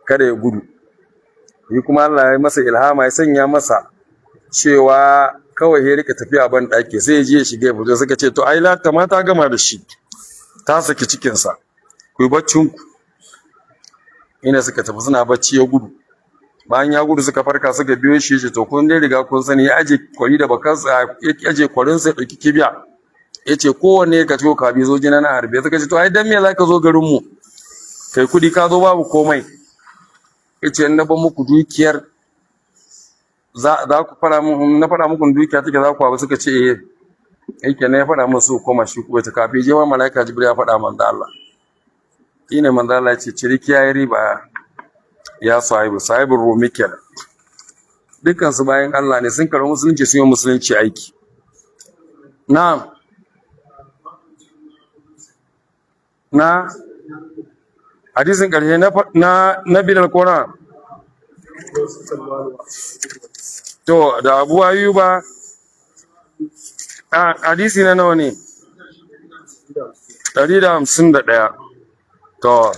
A: kada ya gudu. Yi kuma Allah ya yi masa ilhama, ya sanya masa cewa kawai ya rika tafiya ban ɗaki, sai ya je ya shiga, ya fito. Suka ce to ai lata ma ta gama da shi, ta saki cikinsa, ku yi baccinku. Ina suka tafi suna bacci, ya gudu. Bayan ya gudu suka farka, suka biyo shi. Ya ce to kun dai riga kun sani. Ya aje kwari da bakansa, ya aje kwarinsa, ya ɗauki kibiya, ya ce kowanne ka ciwo ka bi zo jina na harbe. Suka ce to ai dan me za ka zo garinmu, kai kuɗi, ka zo babu komai? Ya ce in na ban muku dukiyar, za ku fara mun, na faɗa muku dukiya take, za ku abu? Suka ce eh. Yake ne ya faɗa musu koma shi kuma ta kafi je ma malaika Jibril ya faɗa manzo Allah. Shine manzo Allah ya ce ciniki yayi riba ya Sahibu. Sahibin Rumi kenan. Dukkan su bayan Allah ne, sun karɓi musulunci, sun yi musulunci aiki. Na'am, na hadisin ƙarshe na Bilal kona. To da Abu Ayyuba a hadisi na nawa ne? 151. To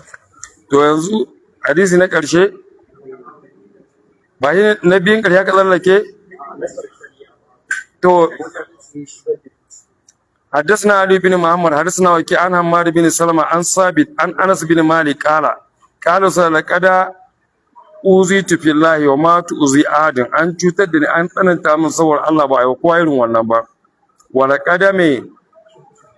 A: yanzu hadisi na ƙarshe ba shi na biyun ƙarshe aka tsallake. To حدثنا علي بن محمد، حدثنا وكيع، عن حماد بن سلمة، عن ثابت، عن انس بن مالك قال: قال لقد اوذيت في الله وما تؤذي احد. An cutar da ni, an tsananta min saboda Allah, ba a yi kowa irin wannan ba. ولقد me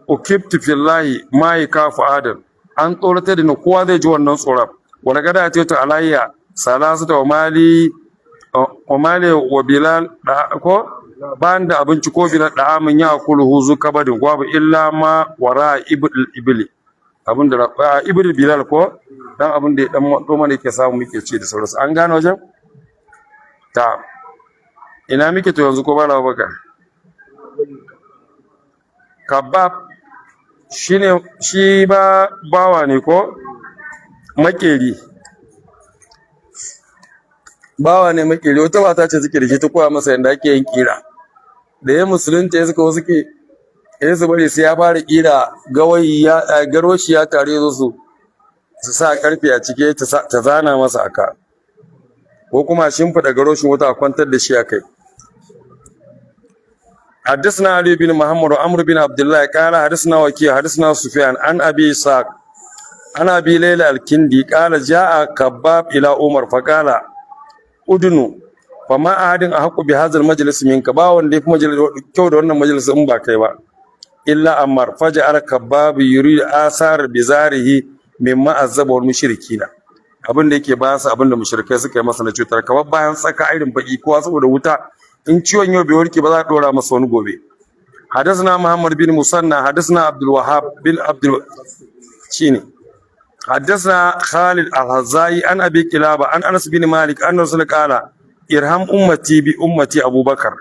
A: ukibtu في الله ما يخاف أحد. An tsoratar da ni, kowa zai ji wannan tsoron. ولقد أتيت علي ثلاثة وما لي وبلال ko ban da abinci ko Bilal طعام يأكله ذو كبد ko إلا ما وراء إبل الإبل, abin da إبل Bilal ko dan abin da ya dan matso mana yake samu muke ci da sauransu. An gano wajen ta ina muke? To yanzu ko ba na baka Kabab shine shi ba bawa ne ko makeri? Bawa ne makeri. Wata mata ce suke da shi, ta koya masa yadda ake yin kira. Da ya musulunta, ya suka wasu ke ya su bari sai ya fara kira, gawayi ya garoshi ya tare, zo su sa karfe a cike, ta zana masa aka ko kuma shimfiɗa garoshin wuta a kwantar da shi a kai. حدثنا علي بن محمد وعمرو بن عبد الله قال: حدثنا وكيع، حدثنا سفيان، عن ابي اسحاق، عن ابي ليلى الكندي قال: جاء كباب الى عمر فقال: ادنو، فما احد احق بهذا المجلس منك. Ba wanda yafi majalis kyau da wannan majalis in ba kai ba إلا عمار. فجعل كباب يري آثار بزاره مما عذبه المشركين. Abin da yake ba su, abin da mushrikai suka yi masa na cutar, kamar bayan tsaka irin baki kowa saboda wuta. In ciwon yau bai warke ba, za a dora masa wani gobe. حدثنا محمد بن مسنى، حدثنا عبد الوهاب بن عبد شيني، حدثنا خالد الحذاء، عن ابي قلابه، عن انس بن مالك ان رسول قال: ارحم امتي بامتي ابو بكر.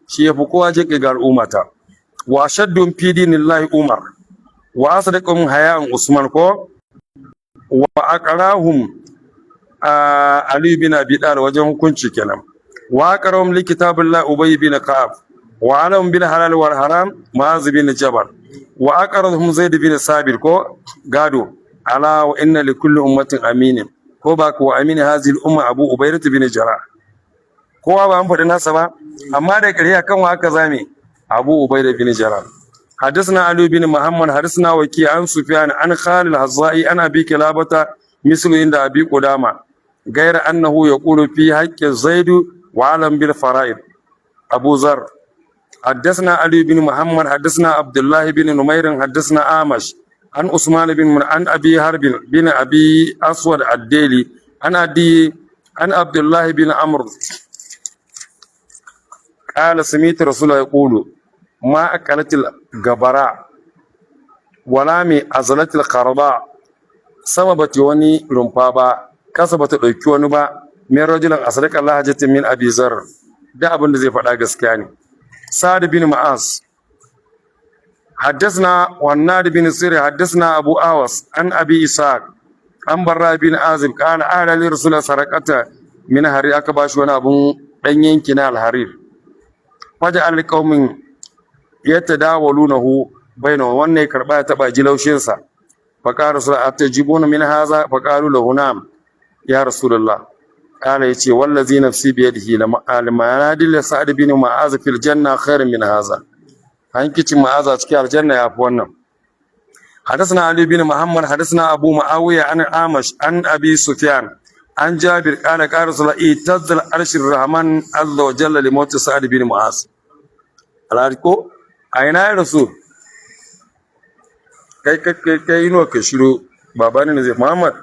A: Shi yafi kowa jin ga al'ummata. وأشدهم في دين الله عمر، وأصدقهم حياء عثمان ko وأقراهم علي بن ابي طالب wajen hukunci kenan. وأقرأهم لكتاب الله ابي بن كعب، وأعلمهم بالحلال والحرام معاذ بن جبل، وأقرضهم زيد بن ثابت ko gado. ألا وإن لكل أمة أمين ko ba ko وأمين هذه الأمة أبو عبيدة بن جراح. Kowa ba an faɗi nasa ba, amma da ƙarshe akan wa aka zame? Abu Ubaida bin Jarrah. حدثنا علي بن محمد حدثنا وكيع عن سفيان عن خالد الحزائي عن ابي كلابة مثل عند ابي قدامة غير انه يقول في حق زيد وعلم بالفرائض. ابو ذر. حدثنا علي بن محمد حدثنا عبد الله بن نمير حدثنا آمش عن عثمان بن من عن أبي حرب بن أبي أسود الديلي عن أبي عن عبد الله بن عمرو قال سمعت رسول الله يقول ما أكلت الغبراء ولا مي أزلت القرضاء. Sama ba ta wani rumfa ba, kasa ba ta ɗauki wani ba, min rajulan asraka Allah hajatin min Abi Zar. Da abin da zai faɗa gaskiya ne. Sa'ad bin Ma'az. حدثنا وناد بن سيري حدثنا أبو أوس عن أبي إسحاق عن براء بن عازب قال أهل لرسول الله سرقة من هري أكباش وانا أبو ɗan yanki na alharir. Faja alqaumin yatadawalunahu bainahum, wannan ya karba ya taba ji laushinsa. Faqala rasul atajibuna min haza? Faqalu lahu na'am ya rasulullah. Qala, yace wallazi nafsi biyadihi la ma'alima sa'ad bin mu'az fil janna khairun min haza. Hankicin ma'aza cikin aljanna ya fi wannan. حدثنا علي بن محمد حدثنا أبو معاوية عن أعمش عن أبي سفيان عن جابر قال قال رسول الله اهتز العرش الرحمن عز وجل لموت سعد بن معاذ. Alhariko a ina ya rasu? Kai kai kai kai inuwa ka shiru, baba ne zai Muhammad.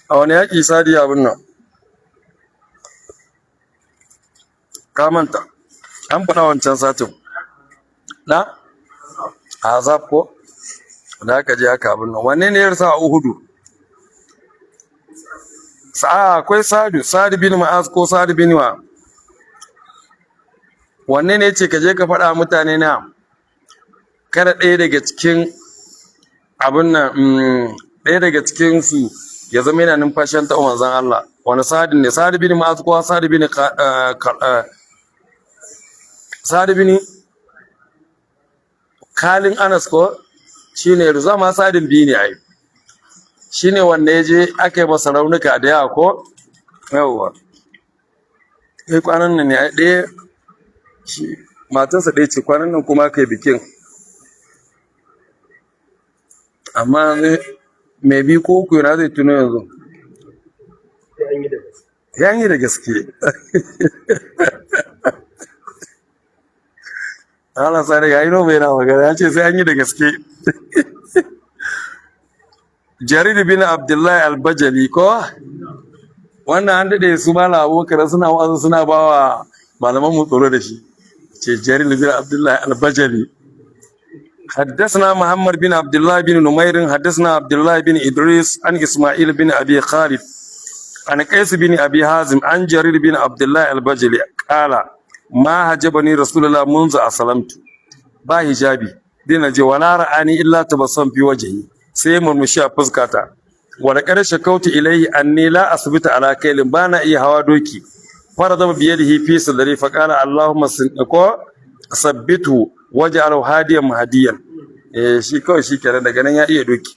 A: A wani yaƙi sadi abin nan? Ka manta, an faɗa wancan satin na azab ko da aka je aka abin nan. Wanne ne ya rasu a Uhudu? Sa'a akwai Sadu, Sadu bin Ma'az ko Sadu bin wa? Wanne ne ce ka je ka faɗa mutane na kada ɗaya daga cikin abin nan, ɗaya daga cikin su ya zama yana numfashin taɓa manzon Allah. Wani Sadu ne? Sadu bin Ma'az ko Sadu bin Sadu bin Kalin Anas ko shine yanzu ma Sadin biyu ne ai. Shine wanda ya je aka yi masa raunuka da yawa ko? Yawwa. Sai kwanan nan ne ai ɗaya shi matarsa ɗaya ce, kwanan nan kuma aka yi bikin. Amma mai bi ko uku yana zai tuno yanzu.
B: Sai an yi da gaske.
A: Ya yi da gaske. Allah sare ya yi noma yana magana ya ce sai an yi da gaske. Jarir bin Abdullahi Albajali ko? Wannan an daɗe su mala abubakar suna wa'azi suna ba wa malaman mu tsoro da shi. Ce Jarir bin Abdullahi Albajali. حدثنا محمد بن عبد الله بن نمير حدثنا عبد الله بن إدريس عن إسماعيل بن أبي خالد عن قيس بن أبي حازم عن جرير بن عبد الله البجلي قال ما هجبني رسول الله منذ أسلمت. Ba hijabi dina je wala ra'ani illa tabassam fi wajhi, sai murmushi a fuskata. Wa laqad shakautu ilayhi anni la asbita ala kailin, bana iya hawa doki. Faradama bi yadihi fi sadri fa qala allahumma ko sabbitu waj'alhu hadiyan mahdiyan. Eh, shi kawai shi kenan daga nan ya iya doki.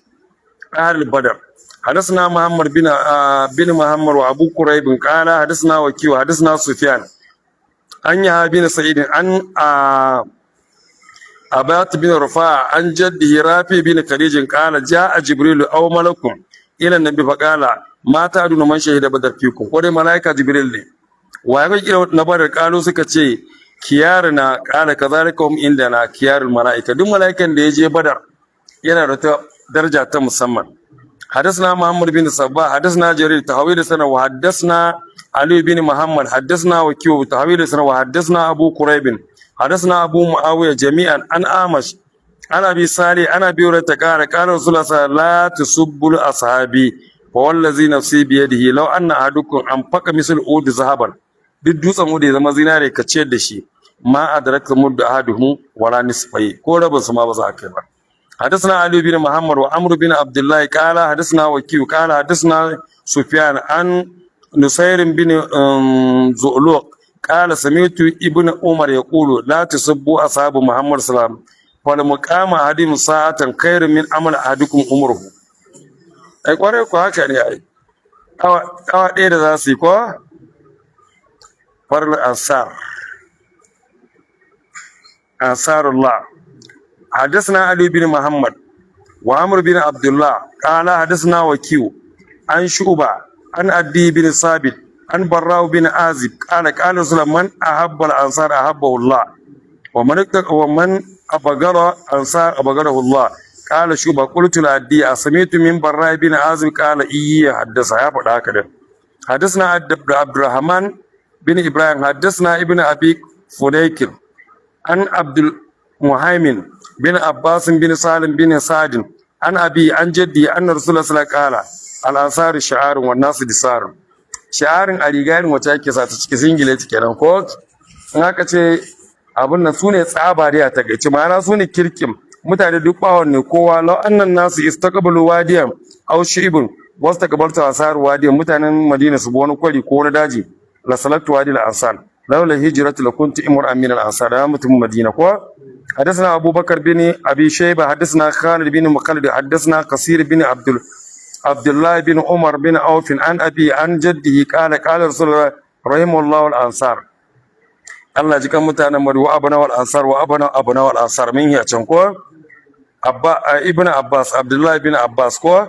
A: Ahlul badar. حدثنا محمد بن محمد وابو قريب قال حدثنا وكيع حدثنا سفيان عن يحيى بن سعيد عن أبات بن رفاعة عن جده رافع بن خديج قال جاء جبريل أو ملك إلى النبي فقال ما تعدون من شهد بدر فيكم. ko dai malaika Jibril ne wa ya kira na Badar? Kalu suka ce kiyarna. Qala kadhalika hum indana kiyarul malaika. Duk malaikan da ya je Badar yana da ta daraja ta musamman. حدثنا محمد بن صباح حدثنا جرير تحويل سنة وحدثنا علي بن محمد حدثنا وكيع تحويل سنة وحدثنا أبو كريب حدثنا أبو معاوية جميعا عن أعمش عن أبي صالح عن أبي هريرة قال قال رسول الله صلى الله عليه وسلم لا تسبوا أصحابي فوالذي نفسي بيده لو أن أحدكم أنفق مثل أحد ذهبا، duk dutsen Uhud ya zama zinare ka ciyar da shi, ma adrakta mudda ahaduhum wala nisfai, ko rabin su ma ba za a kai ba. حدثنا علي بن محمد وعمرو بن عبد الله قال حدثنا وكيع قال حدثنا سفيان عن نصير بن زؤلوق قال سمعت ابن عمر يقول لا تسبوا أصحاب محمد صلى الله عليه وسلم فلمقام أحدهم ساعة خير من عمل أحدكم عمره. Ai kwarai ko haka ne ai. Awa ɗaya da za su yi ko farar ansar. Ansarullah. حدثنا علي بن محمد وعمر بن عبد الله قال حدثنا وكيع عن شعبة عن أدي بن ثابت عن براء بن عازب قال قال رسول الله من أحب الأنصار أحبه الله ومن أبغض أنصار أبغضه الله. قال شعبة قلت لأدي أسمعت من براء بن عازب؟ قال إيه حدث يا فدا هكذا. حدثنا عبد الرحمن بن إبراهيم حدثنا ابن أبي فديك عن عبد المهيمن بن عباس بن سالم بن سعد عن أبي عن جدي أن رسول الله صلى الله عليه وسلم قال الأنصار شعار والناس دثار. Shi'arin a riga irin wacce ake sa ta ciki singlet kenan ko in aka ce abin nan, su ne tsaba dai a takaice, ma'ana su ne kirkin mutane, duk bawon ne kowa. Law annan nasu istaqbalu wadiyan aw shi'ibun wastaqbaltu asar wadiyan, mutanen Madina su bi wani kwari ko wani daji, la salaktu wadi al ansar, laula hijratu la kuntu imra'an min al ansar, da mutum Madina ko. حدثنا أبو بكر بن أبي شيبة حدثنا خالد بن مخلد حدثنا قصير بن عبد الله بن عمر بن عوف عن أبي عن جده قال قال رسول الله رحمه الله الأنصار، Allah ji kan mutanen Mari wa abana wal ansar wa abana abana wal ansar min ya can ko Abba Ibn Abbas, Abdullah bin Abbas ko.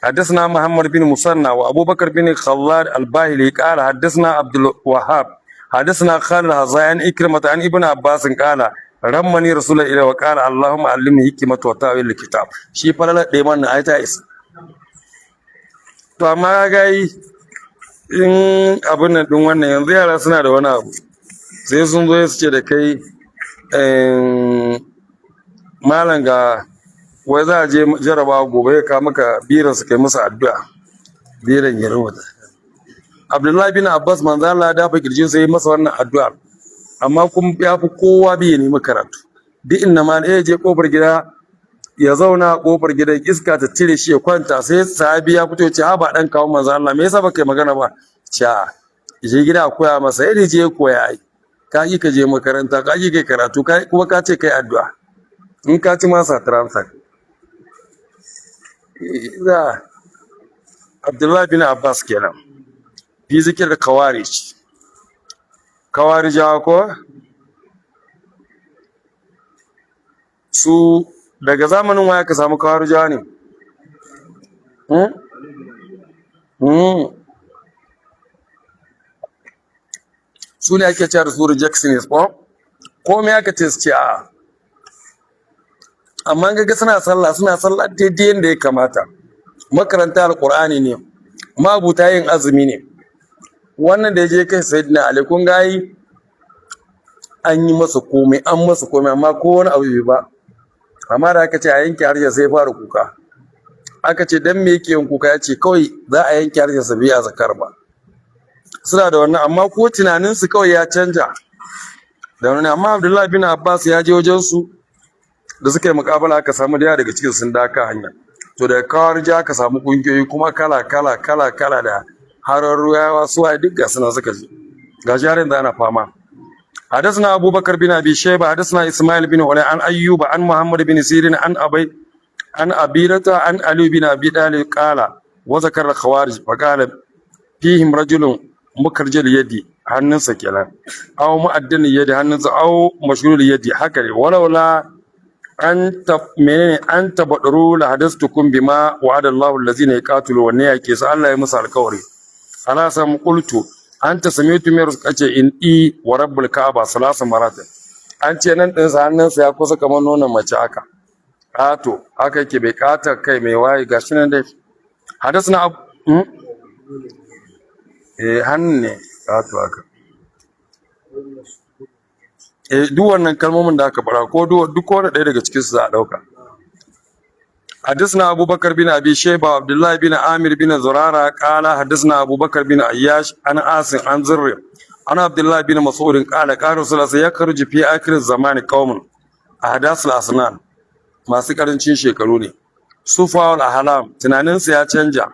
A: حدثنا محمد بن مسنى وابو بكر بن خلاد الباهلي قال حدثنا عبد الوهاب حدثنا خالد الهزاي عن إكرمة عن ابن عباس قال رمني رسول الله وقال اللهم علمني حكمة وتأويل الكتاب. Shi falala ɗaya man ai ta isa. To amma ga yi in abin nan din wannan, yanzu yara suna da wani abu, sai sun zo su ce da kai, malam, ga wai za a je jarabawa gobe, ya kawo maka biran su kai musu addu'a, biran ya rubuta. Abdullahi bin Abbas, manzo Allah ya dafa kirjin sai masa wannan addu'a, amma kuma ya fi kowa bi ya nemi karatu. Duk inda ma ya je kofar gida ya zauna a kofar gidan, iska ta cire shi, ya kwanta, sai sahabi ya fito ya ce, "Ha ba dan kawo manzo Allah, me yasa baka yi magana ba?" Ce a je gida a koya masa yadda je ya koya. Ai ka ki ka je makaranta, ka ki kai karatu, kuma ka ce kai addu'a in ka ci masa transfer za. Abdullahi bin Abbas kenan. Fi zikir khawarij, khawarijawa ko su daga zamanin waya ka samu khawarijawa ne? Hmm? Hmm. Su ne ake cewa da su rejectionist ko ko me aka ce su ce a'a, amma ga suna sallah, suna sallah daidai yadda ya kamata, makaranta alqur'ani ne, mabuta yin azumi ne. Wannan da ya je kai Sayyidina Ali, kun ga yi an yi masa komai, an masa komai, amma ko wani abu bai ba. Amma da aka ce a yanke harshe, sai ya fara kuka. Aka ce dan me yake yin kuka? Ya ce kawai za a yanke harshe sa biya zakar ba. Suna da wannan, amma ko tunaninsu kawai ya canja da wani. Amma Abdullahi bin Abbas ya je wajen su da suka yi mukabala, aka samu da yawa daga cikin sun daka hanya. To daga kawarja aka samu kungiyoyi kuma kala kala kala kala da hararruyawa su waye, duk ga suna suka ji ga shi har yanzu ana fama. حدثنا أبو بكر بن أبي شيبة حدثنا إسماعيل بن علي عن أيوب عن محمد بن سيرين عن أبي عن أبيرة عن علي بن أبي طالب قال وذكر الخوارج فقال فيهم رجل مكرجل يدي، hannunsa kenan, aw mu'addin yadi, hannunsa, aw mashrul yadi, haka ne. Walaula an ta menene an tabadru la hadastukum bima wa'ada Allahu allazina yaqatilu, wanne yake su Allah ya musu alƙawari. Ana samu qultu anta sami'tu min kace in i wa rabbul ka'aba salasa maratin. An ce nan ɗinsa hannunsa ya kusa kamar nonon mace haka, ƙato haka yake, bai ƙata kai mai waye, gashi nan dai. Hadasna abu eh, hannun ne ƙato haka. Eh, duk wannan kalmomin da aka fara ko duk wani ɗaya daga cikin su za a ɗauka. حدثنا أبو بكر بن أبي شيبة عبد الله بن عامر بن زرارة قال حدثنا أبو بكر بن عياش عن عاصم عن زر عن عبد الله بن مسعود قال قال رسول الله سيخرج في آخر الزمان قوم أحداث الأسنان، masu karancin shekaru ne, sufaha'ul ahlam, tunaninsu ya canja,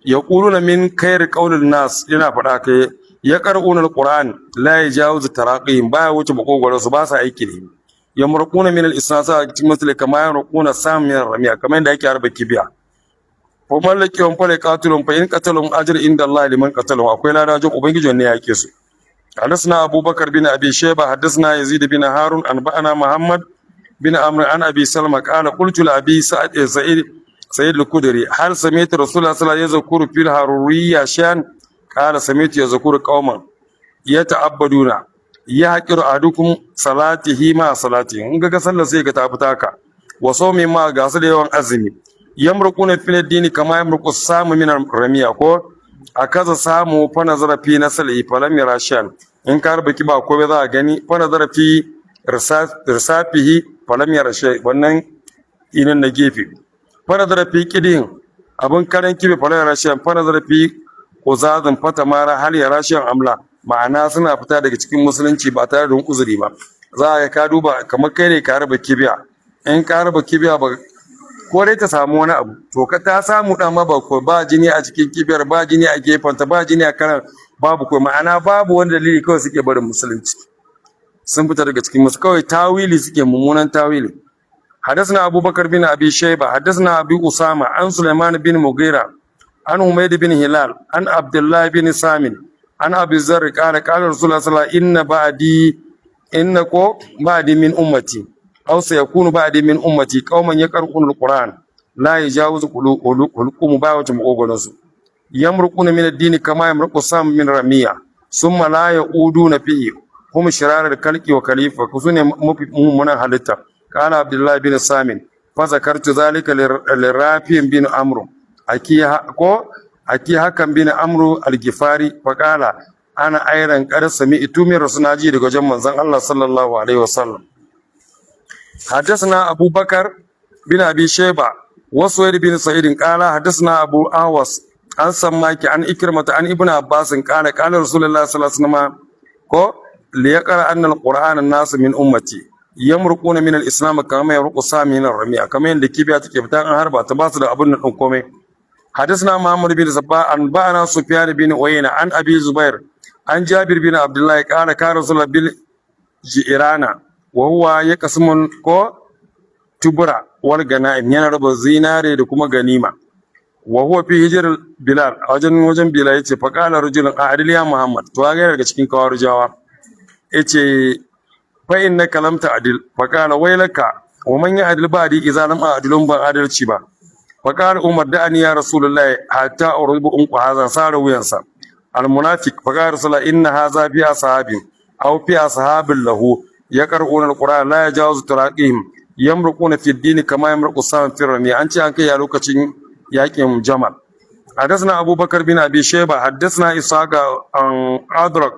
A: yaquluna min khairi qaulil nas, yana faɗa kai yaqra'una alquran la yajawizu taraqihim, baya wuce makogwaro su, ba sa aiki ne. Yamruquna min al-islam, sa cikin musulmi kama yamruquna sam min ramiya, kamar yadda ake harba kibiya. Ko mallaki wan fara qatilun fa in qatalun ajr inda Allah liman qatalun, akwai lada wajen ubangiji ne yake su. حدثنا أبو بكر بن أبي شيبة حدثنا يزيد بن هارون أنبأنا محمد بن عمرو عن أبي سلمة قال قلت لأبي سعيد سعيد سعيد الخدري هل سمعت رسول الله صلى الله عليه وسلم يذكر في الحرورية شيئا؟ قال سمعت يذكر قوما يتعبدون يحقر أحدكم صلاته مع صلاته in ga sallar sai ka tafi taka wa sawmi ma ga su da yawan azumi yamruquna fi ad-dini kama yamruqu samu min ramiya ko akaza samu fa nazara fi nasli fa lam yara shay'an in ka harba kiba ko za a gani fa nazara fi risafihi fa lam yara shay wannan inin na gefe fa nazara fi qidin abun karan kibe fa lam yara shay'an fa nazara fi quzazin fata mara hal yara shay'an amla. Ma'ana suna fita daga cikin musulunci ba tare da wani uzuri ba. Za a ka duba kamar kai ne ka harba kibiya, in ka harba kibiya ba ko dai ta samu wani abu, to ka ta samu dan ma ba ko ba jini a cikin kibiyar, ba jini a gefenta, ba jini a karan, babu ko ma'ana babu wani dalili, kawai suke barin musulunci, sun fita daga cikin musu kawai tawili suke, mummunan tawili. حدثنا أبو بكر بن أبي شيبة حدثنا أبي أسامة عن سليمان بن مغيرة عن حميد بن هلال عن عبد الله بن سامن عن أبي ذر قال قال رسول الله صلى الله عليه وسلم إن بعدي إن كو بعدي من أمتي أو سيكون بعدي من أمتي قوما يقرؤون القرآن لا يجاوز قلوبهم باوة مقوغنسو يمرقون من الدين كما يمرق السام من رمية ثم لا يعودون فيه هم شرار الخلق وخليفة كسون مؤمنا حالتا. قال عبد الله بن سامن فذكرت ذلك لرافع بن عمرو أكي كو أكي حكم بن عمرو الغفاري فقال أنا أيضا قد سمعت من رسول الله daga wajen manzon Allah sallallahu alaihi wasallam. حدثنا أبو بكر بن أبي شيبة وسويد بن سعيد قال حدثنا أبو أهوس عن سماك عن إكرمة عن ابن عباس قال قال رسول الله صلى الله عليه وسلم كو ليقرأ أن القرآن الناس من أمتي يمرقون من الإسلام كما يمرق السهم من الرمية كما يندكي بيات كبتان هربا تباصل أبن الحكومة. حدثنا محمد بن زبا أنبأنا سفيان بن عيينة عن أبي زبير عن جابر بن عبد الله قال كان رسول الله بالجيران وهو يقسم كو tubura wal ganaim, yana raba zinare da kuma ganima. Wa huwa fi hijr bilal, a wajen bilal yace fa qala rajulun a'dil ya muhammad, to ga daga cikin kawarijawa yace fa innaka lam ta'dil, fa qala waylaka wa man ya'dil ba'di idza lam a'dilun, ban adalci ba. Fa qala umar da'ani ya rasulullahi hatta uribu unqu hadha, sara wuyansa al munafiq. Fa qala rasulullah inna hadha fi ashabi aw fi ashabin lahu yaqra'una al qur'an la yajawazu turaqihim yamruquna fi ad-din kama yamruqu sam fi rami. An ce an kai ya lokacin yakin Jamal. حدثنا أبو بكر بن أبي شيبة حدثنا إسحاق عن أدرك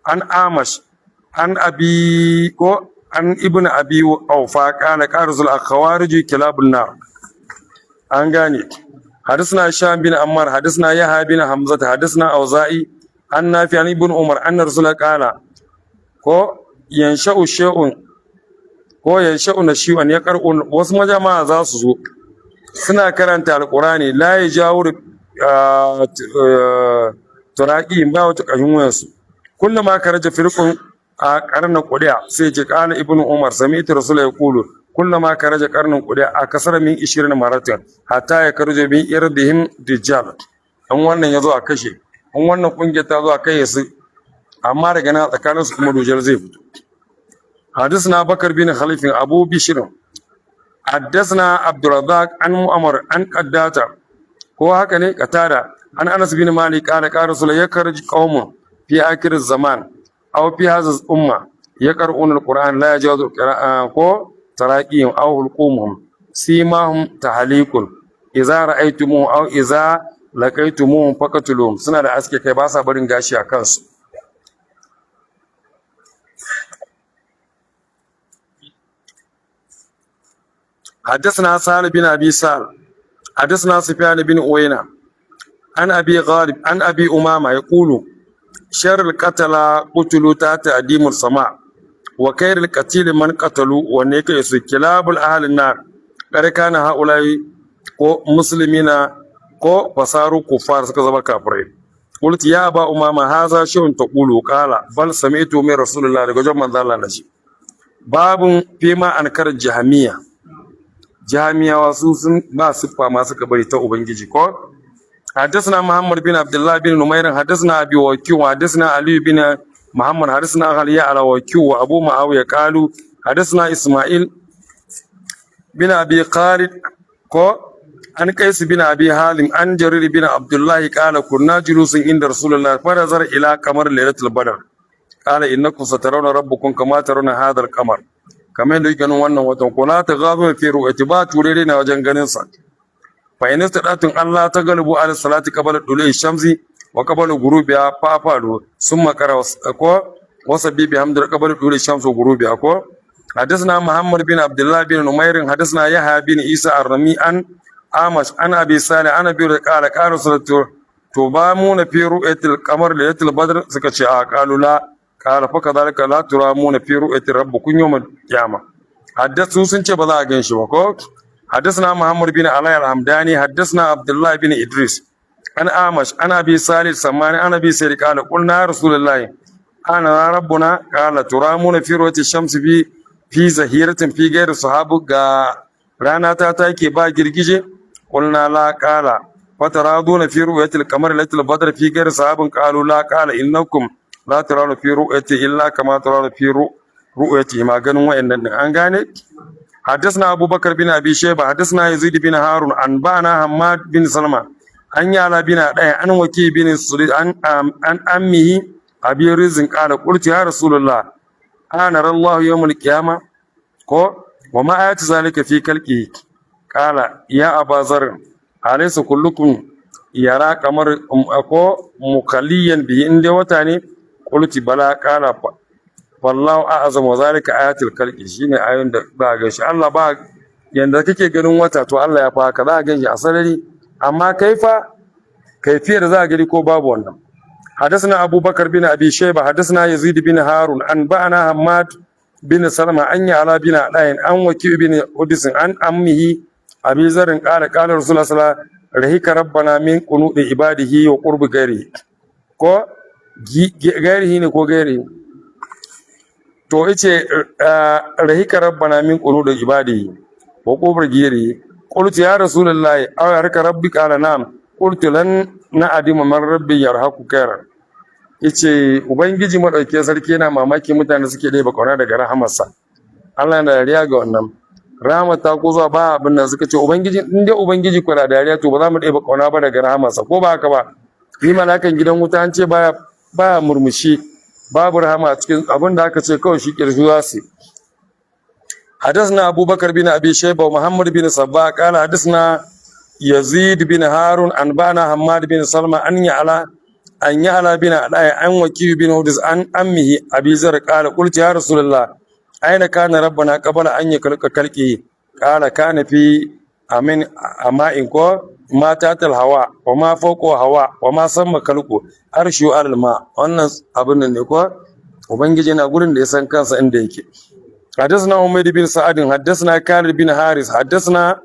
A: عن أعمش عن أبي كو عن ابن أبي أوفى قال قال رسول الخوارج كلاب النار. an gane. حدثنا هشام بن عمار حدثنا يحيى بن حمزة حدثنا أوزاعي عن نافع عن ابن عمر أن رسول الله قال ko yansha'u shay'un ko yansha'u nashi'un ya qar'un, wasu majama'a za su zo suna karanta alqur'ani la yajawiru turaqi ba wata kashin wayansu kullama karaja firqun a qarna qudiya sai ce qala ibnu umar sami'tu rasul yaqulu kullama karaja qarnun qudiya a kasar min 20 maratan hatta ya karjo min irdihim dajjal. An wannan yazo a kashe, an wannan kungiyar ta zo a kai su, amma daga nan tsakaninsu kuma dujal zai fito. حدثنا بكر بن خليف أبو بشر حدثنا عبد الرزاق عن مؤمر عن قداتا هو هكذا قتادة عن أنس بن مالك قال قال رسول الله يخرج قوم في آخر الزمان أو في هذا الأمة يقرؤون القرآن لا يجوز قراءة كو تراقيهم أو حلقومهم سيماهم تهليك إذا رأيتموه أو إذا لقيتموهم فقتلوهم. suna da aske kai, ba sa barin gashi a kansu. حدثنا سهل بن أبي سهل حدثنا سفيان بن عيينة عن أبي غالب عن أبي أمامة يقول شر القتلى قتلوا تحت أديم السماء وخير القتيل من قتلوا ونيك يسو كلاب الأهل النار قد كان هؤلاء ko مسلمين ko fasaru kuffar, suka zama kafirai. قلت يا أبا أمامة هذا شيء تقول؟ قال بل سمعت من رسول الله, daga wajen manzo Allah naji. Babun fima ankar jahamiya, jami'awa su sun ba siffa ma suka bari ta ubangiji ko. حدثنا محمد بن عبد الله بن نمير حدثنا ابي وكيع حدثنا علي بن محمد حدثنا علي على وكيو وابو معاويه قالوا حدثنا اسماعيل بن ابي خالد كو عن قيس بن ابي حازم عن جرير بن عبد الله قال كنا جلوس عند رسول الله فنظر الى قمر ليله البدر قال انكم سترون ربكم كما ترون هذا القمر kamar yadda kuke ganin wannan watan ko la taghabu fi ru'yati ba turere na wajen ganin sa fa in istata'tum Allah ta galibu ala salati qabla dului shamsi wa qabla ghurubiha fa falu summa qara ko wasabbi bihamdi qabla dului shamsi wa ghurubiha ko حدثنا محمد بن عبد الله بن نمير حدثنا يحيى بن عيسى الرمي عن أعمش عن أبي صالح عن أبي قال قال رسول الله تبامون في رؤية القمر ليلة البدر سكتشي قالوا لا قال فكذلك لا ترامون في رؤية ربكم يوم القيامة حدثوا سنچه بلا غنش وكو حدثنا محمد بن علي الحمداني حدثنا عبد الله بن إدريس عن أعمش عن أبي صالح السماني عن أبي سعيد قال قلنا يا رسول الله أنا ربنا قال ترامون في رؤية الشمس في زهيرة في غير صحاب ga rana ta take ba girgije قلنا لا قال فتراضون في رؤية القمر ليلة البدر في غير صحاب قالوا لا قال إنكم لا ترون في رؤيته إلا كما ترون في رؤيته ما ganin wa'annan din an gane. حدثنا أبو بكر بن أبي شيبة حدثنا يزيد بن هارون عن بانا حماد بن سلمة عن يعلى بن عدي عن وكي بن السديد عن أمه أبي رزق قال قلت يا رسول الله أنا أرى الله يوم القيامة ko وما آيات ذلك في كلكه قال يا أبا ذر أليس كلكم يرى قمر ko مكليا به إن دي وتاني قلت بلى قال wallahu a'azam wa zalika ayatul khalqi shine ayoyin da za a ganshi Allah ba yanda kake ganin wata to Allah ya fa haka za a ganshi a sarari amma kaifa kaifiyar za a gani ko babu wannan. حدثنا أبو بكر بن أبي شيبة حدثنا يزيد بن هارون عن بعنا حماد بن سلمة عن يعلى بن عدين عن وكيع بن حدث عن أمه أبي ذر قال قال رسول الله صلى الله عليه وسلم رهيك ربنا من قنوط عباده وقرب غيره ko gairihi ne ko gairihi to ice rahika rabbana min qunudi ibadihi wa qubur giri qultu ya rasulullahi aw yarka rabbi qala na'am qultu lan na'dima man rabbi yarhaku khairan yace ubangiji madauke sarki yana mamaki mutane suke ɗebe kauna daga rahamarsa. Allah yana dariya ga wannan rahama ta ko zuwa ba abin nan suka ce ubangiji in dai ubangiji ko na dariya to ba za mu ɗebe kauna ba daga rahamarsa ko ba haka ba. Ni malakan gidan wuta an ce baya baya murmushi babu rahama a cikin abin da aka ce kawai shi kirshi za su yi. حدثنا أبو بكر بن أبي شيبة ومحمد بن صباح قال حدثنا يزيد بن هارون عن بانا حماد بن سلمة أن يعلى بن علاء عن وكيع بن هدس عن أمه أبي ذر قال قلت يا رسول الله أين كان ربنا قبل أن يخلق خلقه قال كان في أمن أماء كو ما تحت الهواء وما فوق هواء وما ثم خلقه عرشه على الماء wannan abin nan ne ko ubangiji yana gurin da ya san kansa inda yake. حدثنا حميد بن سعد حدثنا خالد بن حارث حدثنا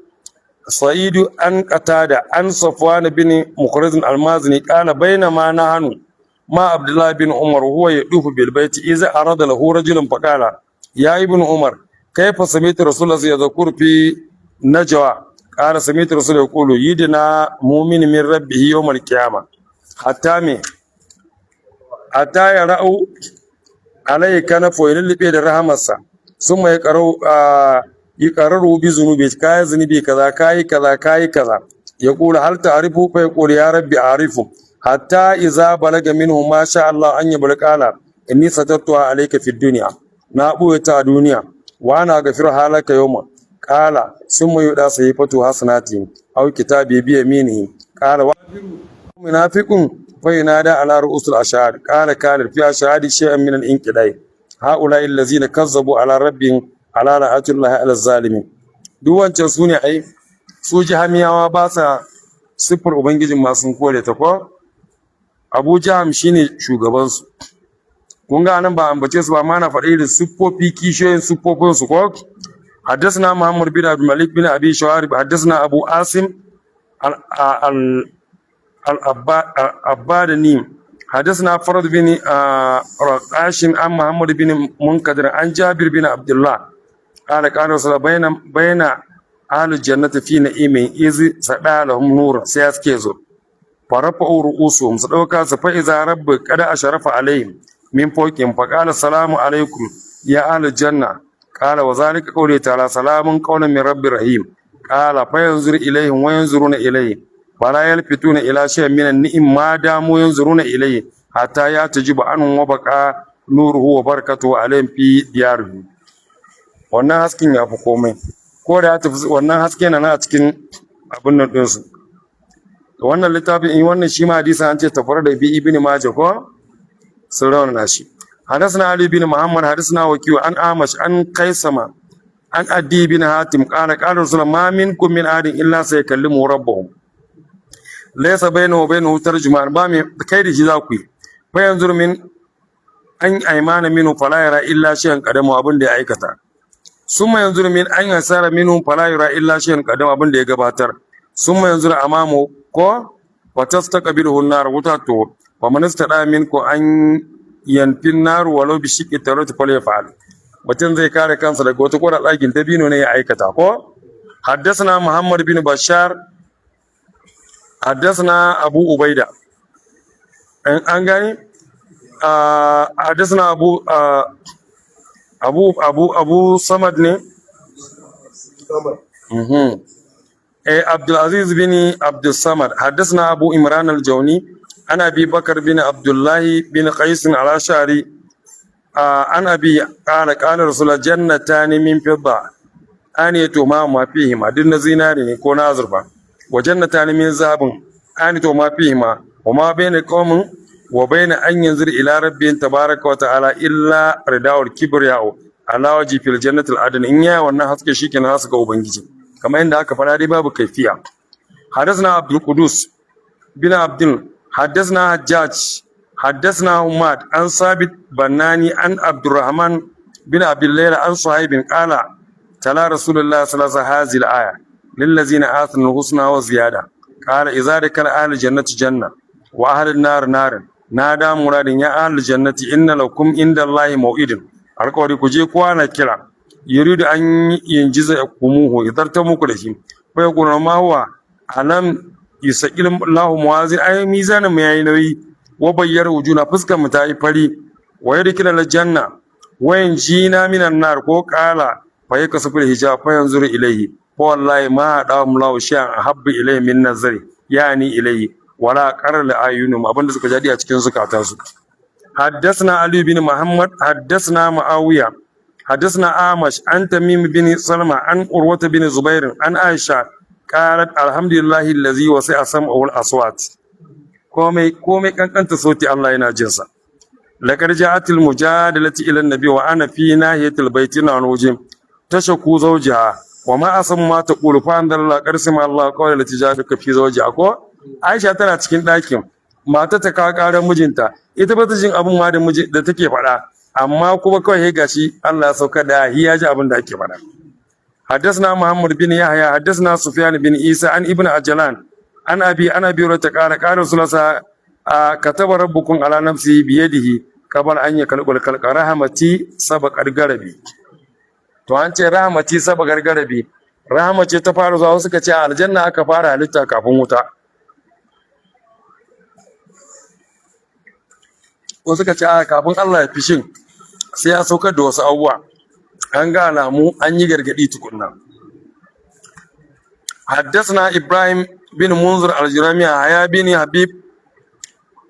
A: سعيد عن قتادة عن صفوان بن مخرز المازني قال بينما نحن مع عبد الله بن عمر وهو يطوف بالبيت إذا عرض له رجل فقال يا ابن عمر كيف سمعت رسول الله يذكر في نجوى قال سمعت رسول الله يقول يدنا مؤمن من ربه يوم القيامة حتى مي حتى يرأوا عليه كنفه يللبه da rahamarsa sun mai yi bi zunubi kayi zunubi kaza kayi kaza kayi kaza ya kula hal ta'rifu fa yaqulu ya rabbi a'rifu hatta iza balaga minhu ma sha Allah an yabul qala inni satartuha alayka fid dunya na buye ta a duniya wa ana gafiru halaka yawma qala summa yuda sayfatu hasanati aw kitabi bi yaminihi qala wa munafiqun fa yunada ala ru'usil ashhad qala kana fi ashhadi shay'an min al-inqidai haula allazina kazzabu ala rabbihim ala la'atullahi ala zalimin. Duk wancan su ne ai su jahamiyawa ba sa siffar ubangijin ma sun kore ta ko Abu Jaham shine shugaban su. Kun ga nan ba ambace su ba ma na faɗi irin siffofi kishiyoyin siffofin su ko. حدثنا محمد بن عبد الملك بن ابي شوارب حدثنا ابو عاصم العبادني حدثنا فرد بن رقاش عن محمد بن منكدر عن جابر بن عبد الله قال قال رسول الله بين أهل الجنة في نعيم إذ سدا لهم نور سياسكيزو فرفعوا رؤوسهم صدوكا فإذا رب قد أشرف عليهم. Min fawqihim fa qala salamu alaikum ya ahlal janna. Qala wa zalika qawli ta'ala salamun qawlan min rabbir rahim. Qala fa yanzuru ilayhim wa yanzuruna ilayhi fala yalfituna ila shay'in min an-ni'am ma damu yanzuruna ilayhi hatta yatajibu anhum wa baqa nuruhu wa barakatuhu alayhim fi diyarihim. Wannan hasken ya fi komai, ko da ya tafi wannan haske na nan a cikin abin nan ɗinsu. Wannan littafin in wannan shi ma hadisin an ce tafar da bi Ibn Majah ko sun raunana shi. حدثنا علي بن محمد حدثنا وكيع عن أعمش عن قيسمة عن أدي بن حاتم قال قال رسول الله ما منكم من أحد إلا سيكلمه ربهم ليس بينه وبينه ترجمان. Ba mai kai da shi za ku yi. Fa yanzur min an aymana minhu fala yara illa shay'an qadamu, abin da ya aikata. Summa yanzur min an yasara minhu fala yara illa shay'an qadamu, abin da ya gabatar. Summa yanzur amamu ko wa tastaqbiluhu an-nar, wuta. To wa man istada minku an yanfin nar walau bi shiqqi tarot falyaf'al. Mutum zai kare kansa daga wata kora ɗakin dabino ne ya aikata ko. حدثنا محمد بن بشار حدثنا أبو عبيدة an gani حدثنا أبو صمد ne.
B: Samad.
A: عبد العزيز بن عبد الصمد حدثنا أبو إمران الجوني عن أبي بكر بن عبد الله بن قيس الأشعري عن أبي قال قال رسول الله جنتان من فضة آنيتهما ما فيهما, duk na zinari ne ko na azurfa, وجنتان من ذهب آنيتهما ما فيهما وما بين قوم وبين أن ينظر إلى ربهم تبارك وتعالى إلا رداء الكبرياء على وجه في الجنة العدن. In ya wannan haske shikenan za su ga ubangiji kamar yadda aka fara dai, babu kaifiya. حدثنا عبد القدوس بن عبد حدثنا حجاج حدثنا حماد عن ثابت بناني عن عبد الرحمن بن عبد الله عن صهيب قال تلا رسول الله صلى الله عليه وسلم هذه الآية للذين آتوا الحسنى وزيادة. قال إذا دخل أهل الجنة جنة وأهل النار نار نادى مناد يا أهل الجنة إن لكم عند الله موعد, alƙawari ku je kowa na kira, yuridu an yunjizakumuhu, idarta muku da shi. Fa yaqulu ma huwa alam yusaqil Allahu mawazin, ay mizanin mu yayi nauyi, wa bayyar wujuna, fuskar mu ta yi fari, wa yadkhil aljanna wa yanjina minan nar ko. Qala fa yakasfu hijab fa yanzuru ilayhi fa wallahi ma adamu lahu shay'an ahabbu ilayhi min nazari yani ilayhi wala qarra li ayunum, abinda suka jadi a cikin zukatansu. حدثنا علي بن محمد حدثنا معاوية حدثنا أعمش عن تميم بن سلمة عن عروة بن زبير عن عائشة قالت الحمد لله الذي وسع سمعه الأصوات. Komai komai kankanta sauti Allah yana jinsa. لقد جاءت المجادلة إلى النبي وأنا في ناحية البيت نوجم تشكو زوجها وما أسمع ما تقول فأنزل الله قد سمع الله قول التي تجادلك في زوجها ko. Aisha tana cikin ɗakin mata ta kawo ƙarar mijinta, ita ba ta jin abin ma da miji da take faɗa, amma kuma kawai sai gashi Allah ya sauka da ya ji abin da ake faɗa. حدثنا محمد بن يحيى حدثنا سفيان بن عيسى عن ابن عجلان عن ابي عن ابي هريره قال قال رسول الله كتب ربكم على نفسه بيده قبل ان يخلق الخلق رحمتي سبقت غضبي. To an ce رحمتي سبقت غضبي, rahama ce ta fara zuwa. Suka ce a aljanna aka fara halitta kafin wuta. Wasu suka ce a kafin Allah ya fishin sai ya saukar da wasu abubuwa, an ga alamu, an yi gargadi tukunna. حدثنا إبراهيم بن منذر الجرمي حيا بن حبيب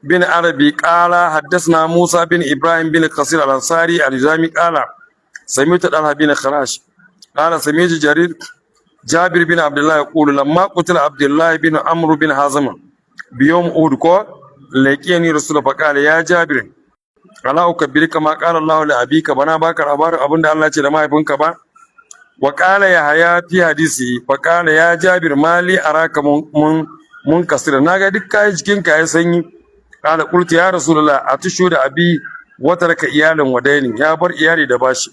A: بن عربي قال حدثنا موسى بن إبراهيم بن قصير الأنصاري الجرمي قال سمعت طلحة بن خراش قال سمعت جرير جابر بن عبد الله يقول لما قتل عبد الله بن عمرو بن حزم بيوم أحد كو لقيني رسول فقال يا جابر ألا أخبرك ما قال الله لأبيك, bana baka labarin abinda Allah ya ce da mahaifinka ba. وقال يحيى في حديثه فقال يا جابر ما لي أراك من منكسر, naga duk kai jikinka ya sanyi. قال قلت يا رسول الله استشهد أبي وترك عيالا ودين, ya bar iyali da bashi.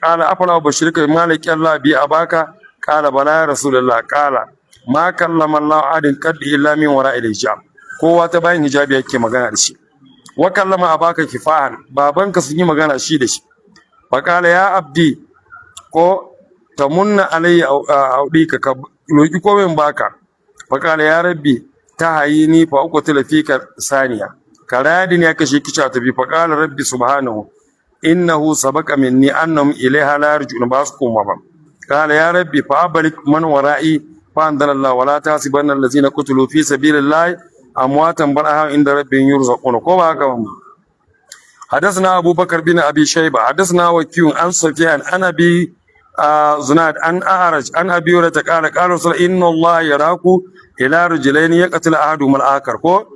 A: قال أفلا أبشرك بما لقي الله به أباك؟ قال بلى يا رسول الله. قال ما كلم الله أحدا قط إلا من وراء الحجاب, kowa ta bayan hijabi yake magana da shi, وكلم أباك كفاحا, babanka sun yi magana shi da shi. فقال يا عبدي ko تمن علي أعطيك, ka roki komai baka. فقال يا ربي تحييني فأقتل فيك ثانية. Karadin ya kashe kica tafi. Fa qala rabbi subhanahu innahu sabaqa minni annahum ilaiha la yarji'un, ba su koma ba. Qala ya rabbi fa abrik man wara'i, fa anzalallahu wala tahsibanna allazina qutilu fi sabilillahi amwatan bal ahya inda rabbihim yurzaquna, ko ba haka ba? حدثنا أبو بكر بن أبي شيبة، حدثنا وكيع عن سفيان عن أبي زناد عن أعرج عن أبي هريرة قال قال رسول الله إن الله يراك إلى رجلين يقتل أحدهما الآخر، ko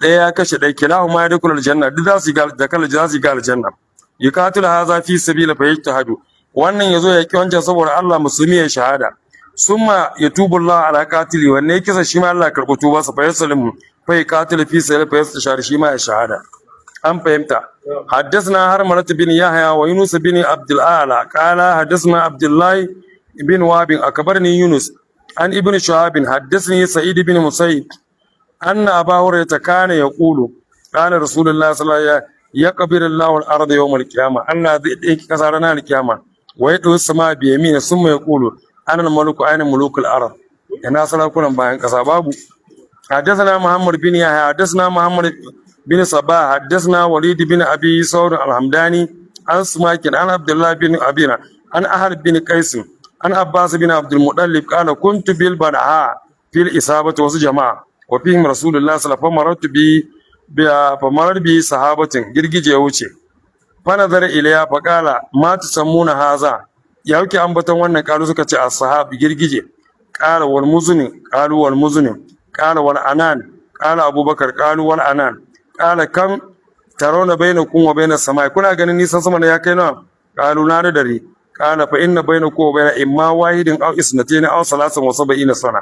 A: ɗaya ya kashe ɗaya، kilahuma yadkhulu aljanna, duk za su da kala za su ga aljanna. Yuqatilu hadha fi sabila fa yajtahadu, wannan yazo ya ki wancan saboda Allah, musulmi ya shahada. Summa yatubu Allah ala qatili, wanne ya kisa shi ma Allah karɓi tubansa, fa yaslimu, fa yuqatilu fi sabila fa yastashhadu, shi ma ya shahada. An fahimta? حدثنا هرملة بن يحيى ويونس بن عبد الأعلى قال حدثنا عبد الله بن وهب أخبرني يونس عن ابن شهاب حدثني سعيد بن مسيب أن أبا هريرة كان يقول قال رسول الله صلى الله عليه وسلم يقبض الله الأرض يوم القيامة، الله ذي كسرنا القيامة، ويطوي السماء بيمينه، ثم يقول أنا الملك، أين ملوك الأرض؟ ina sarakunan bayan ƙasa? Babu. حدثنا محمد بن يحيى، حدثنا محمد بن صباح، حدثنا وليد بن ابي ثور الحمداني عن سماك عن عبد الله بن ابينا عن اهل بن قيس عن عباس بن عبد المطلب قال كنت بالبدعاء في الإصابة وسط جماعة وفيهم رسول الله صلى الله عليه وسلم، فمررت بي سحابة، girgije ya wuce، فنظر إليها فقال ما تسمون هذا؟ Ya kuke ambaton wannan? Kalu, suka ce as-sahab, girgije. قال والمزن؟ قالوا والمزن. قال والعنان؟ قال أبو بكر. قالوا والعنان. قال كم ترون بينكم وبين السماء؟ Kuna ganin nisan sama ne ya kai nawa? قالوا لا ندري. قال فإن بينكم وبين إما واحد أو اثنتين أو 73 سنة،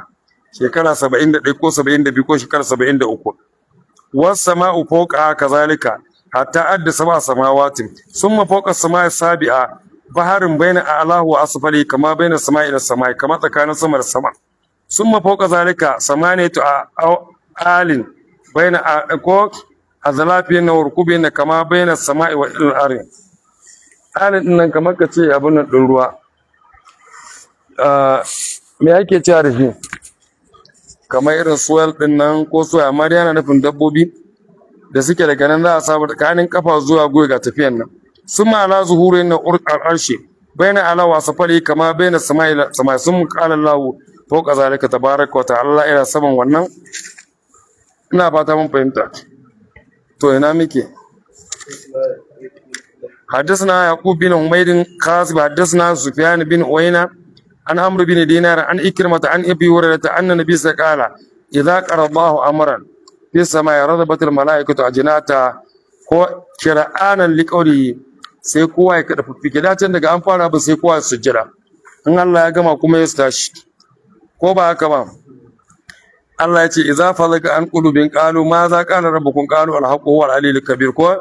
A: shekara 71 ko 72 ko shekara 73. والسماء فوقها كذلك حتى عد سبع سماوات، ثم فوق السماء السابعة بحر بين أعلاه وأسفله كما بين السماء إلى السماء، كما tsakanin sama da sama. ثم فوق ذلك ثمانية آل بين ko أظلافهن وركوبهن كما بين السماء والأرض. Alin din nan kamar ka ce abin nan ɗin ruwa, me ake cewa da shi, kamar irin swell din nan ko soya, amma dai yana nufin dabbobi da suke daga nan za a saba tsakanin kafa zuwa gwiwa ga tafiyan nan. ثم على ظهورهن العرش بين أعلاه وأسفله كما بين السماء إلى السماء. ثم قال الله فوق ذلك تبارك وتعالى ila saman wannan. Ina fata mun fahimta. To, ina muke? حدثنا يعقوب بن حميد قاسم، حدثنا سفيان بن عيينة عن عمرو بن دينار عن عكرمة عن ابي هريرة ان النبي صلى الله عليه وسلم قال اذا قضى الله امرا في السماء ربعت الملائكة اجنحتها ko كرانا لقوله، sai kowa ya kada fiffike. Da can daga an fara ba sai kowa ya sujjada, in Allah ya gama kuma ya tashi, ko ba haka ba? Allah ya ce إذا فزع عن قلوبهم قالوا ماذا قال ربكم قالوا الحق هو العلي الكبير، ko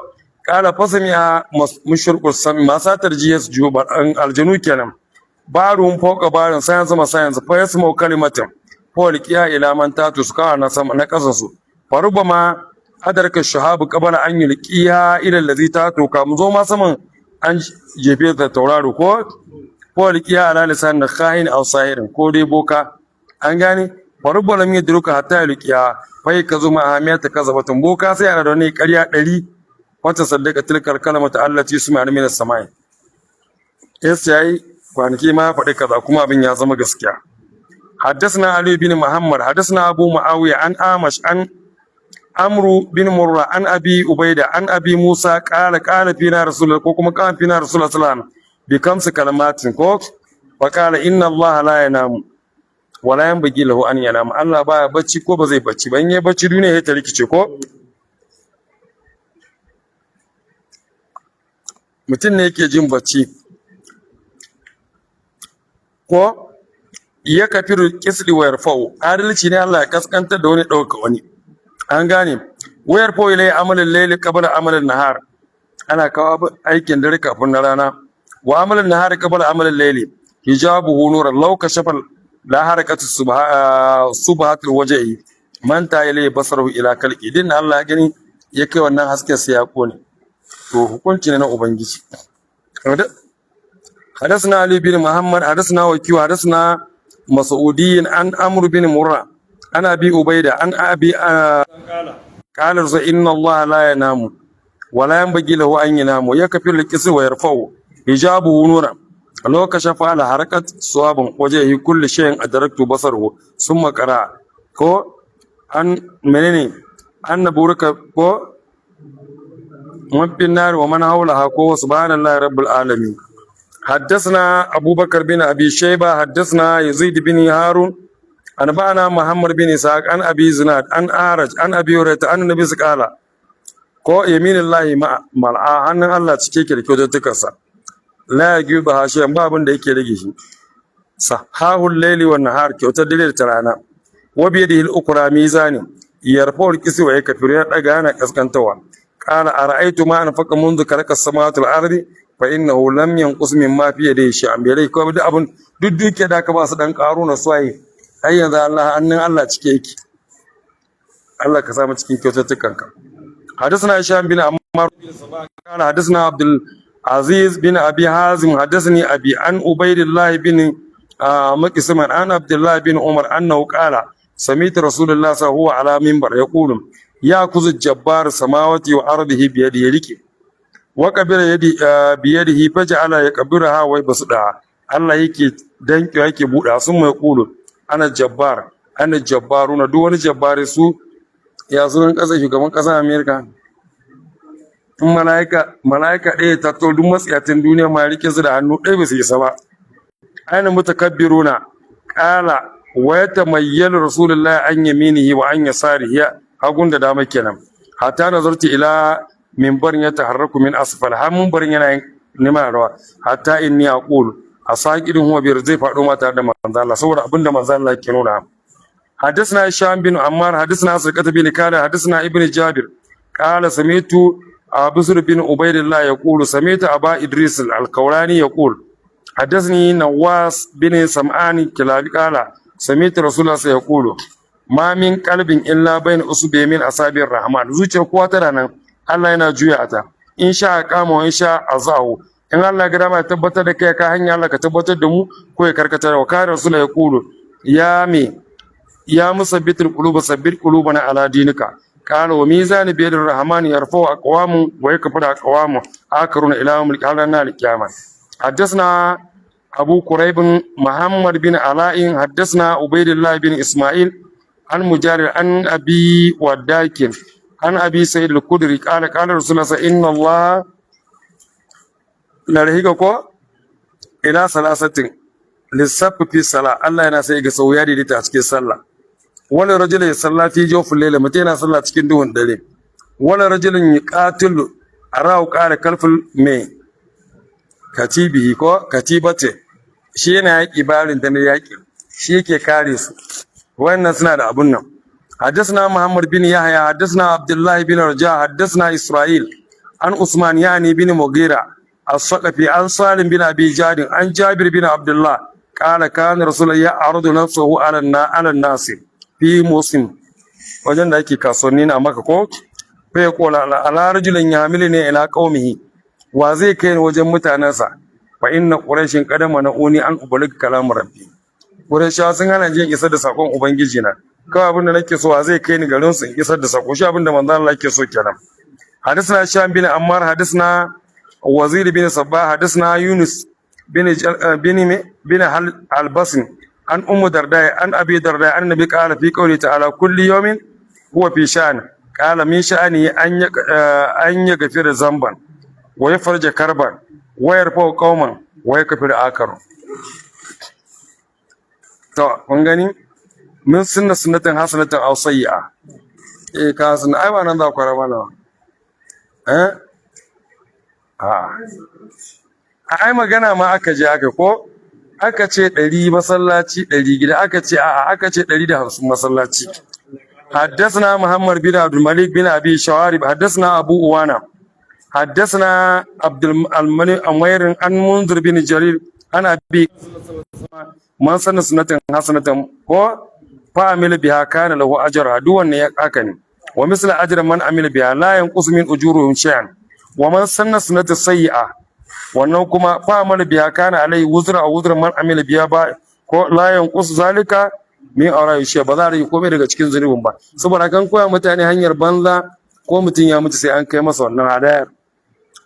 A: قال فسمع مشرق السمع ma satar ji yasju an aljanu kenan، بعضهم فوق بعض sayan sama sayan فيسمع كلمة فيلقيها إلى من تحته، suka na sama na kasan su، فربما أدرك الشهاب قبل أن يلقيها إلى الذي تحته، kamun zo ma saman an jefe ta tauraro ko فيلقيها على لسان كاهن أو ساحر، ko dai boka, an gane? فربما لم يدرك حتى يلقيها فيكذب معها مائة كذبة، boka sai yana da wani ƙarya 100، فتصدق تلك الكلمة التي سمع من السماء، yes, yayi kwanaki ma faɗi kaza kuma abin ya zama gaskiya. حدثنا علي بن محمد، حدثنا أبو معاوية عن أعمش عن عمرو بن مرة عن أبي عبيدة عن أبي موسى قال قال فينا رسول الله، كما قال فينا رسول الله صلى الله عليه وسلم بخمس كلمات، ko فقال إن الله لا ينام ولا ينبغي له أن ينام، Allah baya bacci ko ba zai bacci ba, in yayi bacci duniya ya ta rikice. Ko mutum ne yake jin bacci ko يخفض القسط ويرفع، adalci ne Allah ya kaskantar da wani, ɗauka wani, an gane? ويرفع إليه عمل الليل قبل عمل النهار، ana kawo aikin dare kafin na rana، وعمل النهار قبل عمل الليل، حجابه نور لو كشف لأحرقت سبحات وجهه ما انتهى إليه بصره إلى خلقه din. Allah ya gani ya kai wannan hasken sai ya kone. To, hukunci ne na ubangiji. حدثنا علي بن محمد، حدثنا وكيع، حدثنا مسعودي عن عمرو بن مرة عن ابي عبيده عن ابي Qala rasul inna Allah la yanamu wa la yanbaghi lahu an yanamu yakfiru al-qisr wa yarfa'u hijabuhu nuran law kashafa ala harakat sawabun wajhihi kulli shay'in adraktu basaruhu summa qara ko an menene an naburaka ko man fi nar wa man hawlaha ko subhanallahi rabbil alamin. حدثنا أبو بكر بن أبي شيبة حدثنا يزيد بن هارون أنبأنا محمد بن إسحاق عن أبي زناد عن أعرج عن أبي هريرة عن النبي صلى الله عليه وسلم ko yaminillahi mal'a hannun Allah cike yake da kyaututtukansa la yajibu hashiyan ba abin da yake rage shi sahahul laili wan nahar kyautar dare da ta rana wa bi yadihi al-ukra mizani yarfa'u al-qisi wa yakfiru ya daga yana kaskantawa qala ara'aytu ma anfaqa mundu khalaqa as-samawati wal ardi fa innahu lam yanqus mimma fi yadihi shay'an bai rage ko duk abin duk duke da ka ba su dan karo na suwaye ai yanzu Allah hannun Allah cike yake. Allah ka samu cikin kyaututtukanka. حدثنا هشام بن عمار بن صباح قال حدثنا عبد العزيز بن ابي حازم حدثني ابي عن عبيد الله بن مقسم عن عبد الله بن عمر انه قال سمعت رسول الله صلى الله عليه وسلم على منبر يقول ياخذ الجبار سماوات وارضه بيده يلك وقبل يدي بيده فجعل يقبرها ويبسطها Allah yake danƙewa yake buɗa sun mai kulu ana jabbar ana jabbaruna duk wani jabbari su ya sunan ƙasar shugaban ƙasar Amerika in mala'ika mala'ika ɗaya ta to duk matsiyatan duniya ma rike su da hannu ɗaya ba su isa ba. Aina mutakabbiruna qala wa yatamayyalu rasulullahi an yaminihi wa an yasarihi hagun da dama kenan hatta nazartu ila minbarin ya taharraku min asfal har minbarin yana yin neman rawa hatta inni aqulu asaqidun huwa bir zai faɗo ma tare da manzo Allah saboda abinda manzo Allah yake nuna. حدثنا هشام بن عمار حدثنا سرقة بن كالة حدثنا ابن جابر قال سمعت بسر بن عبيد الله يقول سمعت أبا إدريس الكوراني يقول حدثني نواس بن سمعان كلابي قال سمعت رسول الله يقول ما من قلب إلا بين أصبع من أصابع الرحمن zuciyar kowa tana nan Allah yana juya ta in sha kama wa in sha azahu in Allah ya ga dama ya tabbatar da kai ka hanya Allah ka tabbatar da mu ko ya karkatar wa kana rasul ya kulu ya me يا مثبت القلوب ثبت قلوبنا على دينك قال وميزان بيد الرحمن يرفع أقوام ويكفر أقوام آخرون إلى يوم القيامة. حدثنا أبو كريب محمد بن علاء حدثنا عبيد الله بن إسماعيل عن مجاري عن أبي وداك عن أبي سعيد الخدري قال قال رسول الله إن الله لرهيك إلى ثلاثة للصف في الصلاة الله yana sai ga sau ya daidaita a cikin sallah. Wani rajul ya salla fi jawfil layl mutum yana sallah cikin duhun dare. Wani rajulun yuqatilu arahu qala kalful me katibihi ko katibate shi yana yaƙi barin da na yaƙi shi yake kare su wannan suna da abun nan. حدثنا محمد بن يحيى حدثنا عبد الله بن رجاء حدثنا إسرائيل عن عثمان يعني بن مغيرة الثقفي عن سالم بن أبي جاد عن جابر بن عبد الله قال كان رسول الله يعرض نفسه على الناس في موسم wajen da ake kasuwanni na maka ko fa ya kola ala rajulin yamilni ila qaumihi wa zai kai ni wajen mutanensa fa inna quraishin qadama na uni an ubalig kalam rabbi quraishawa sun hana jin isar da sakon ubangiji na kawai abin da nake so wa zai kai ni garin su in isar da sako shi abin da manzon Allah yake so kenan. حدثنا هشام بن عمار حدثنا وزير بن صباح حدثنا يونس بن جل... بن بن البصن عن ام درداء عن ابي درداء عن النبي قال في قوله تعالى كل يوم هو في شأن قال من شأنه ان يغفر ذنبا ويفرج كربا ويرفع قوما ويكفر آخر. To kun gani min sunna sunnatin hasanatin aw sayyi'a eh ka sunna ai ba nan za ku raba na eh a ai magana ma aka je aka ko aka ce 100 masallaci 100 gida aka ce a'a aka ce 150 masallaci. حدثنا محمد بن عبد الملك بن ابي شوارب حدثنا ابو اوانا حدثنا عبد الملك امير عن منذر بن جرير عن ابي من سن سنة حسنة ko فعمل بها كان له أجرها duk wannan ya haka ne ومثل أجر من عمل بها لا ينقص من أجورهم شيئا ومن سن سنة سيئة wannan kuma فعمل بها كان عليه وزر أو وزر من عمل بها ba ko لا ينقص ذلك. Min aura shi ba za a rage komai daga cikin zunubin ba, saboda kan koya mutane hanyar banza, ko mutum ya mutu sai an kai masa wannan hadayar.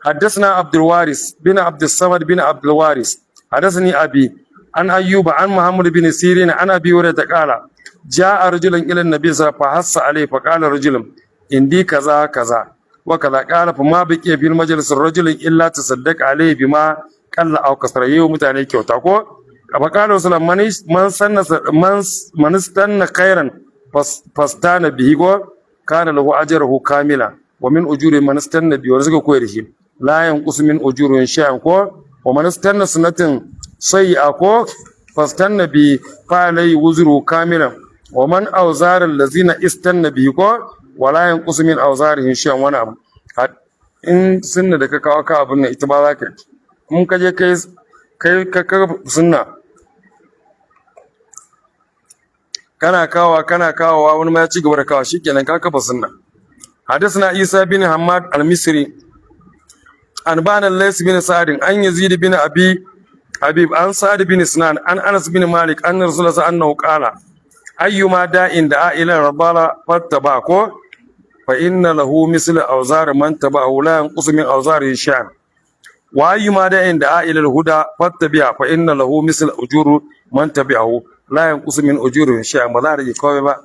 A: حدثنا عبد الوارث بن عبد الصمد بن عبد الوارث، حدثني أبي عن أيوب عن محمد بن سيرين عن أبي هريرة قال: جاء رجل إلى النبي صلى الله عليه وسلم فحس عليه، فقال رجل: عندي كذا كذا وكذا. قال: فما بقي في المجلس الرجل إلا تصدق عليه بما قل أو كثر. يوم متعني كيوتا كو. فقال رسول الله: من سن من استنى خيرا فاستان به كان له أجره كاملا ومن أجور من استنى به ورزقه كويره لا ينقص من أجورهم شيئا كو. ومن استنى سنة سيئة كو فاستنى به فعليه وزره كاملا ومن أوزار الذين استنى به كو ولا ينقص من أوزارهم شيئا. wani abu in sunna da ka kawo ka abin nan, ita ba za ka yi in ka je kai kai ka sunna, kana kawowa, kana kawowa, wani ma ya ci gaba da kawo, shikenan ka kafa sunna. حدثنا عيسى بن حماد المصري، أنبانا الليث بن سعد، عن يزيد بن أبي حبيب، عن سعد بن سنان، عن أنس بن مالك أن رسول الله أنه قال: أيما داء دعا إلى رضالة فاتبعه فإن له مثل أوزار من تبعه لا ينقص من أوزاره شيئا، وأيما داء دعا إلى الهدى فاتبع فإن له مثل أجور من تبعه لا ينقص من أجوره شيئا. ba za a rage komai ba.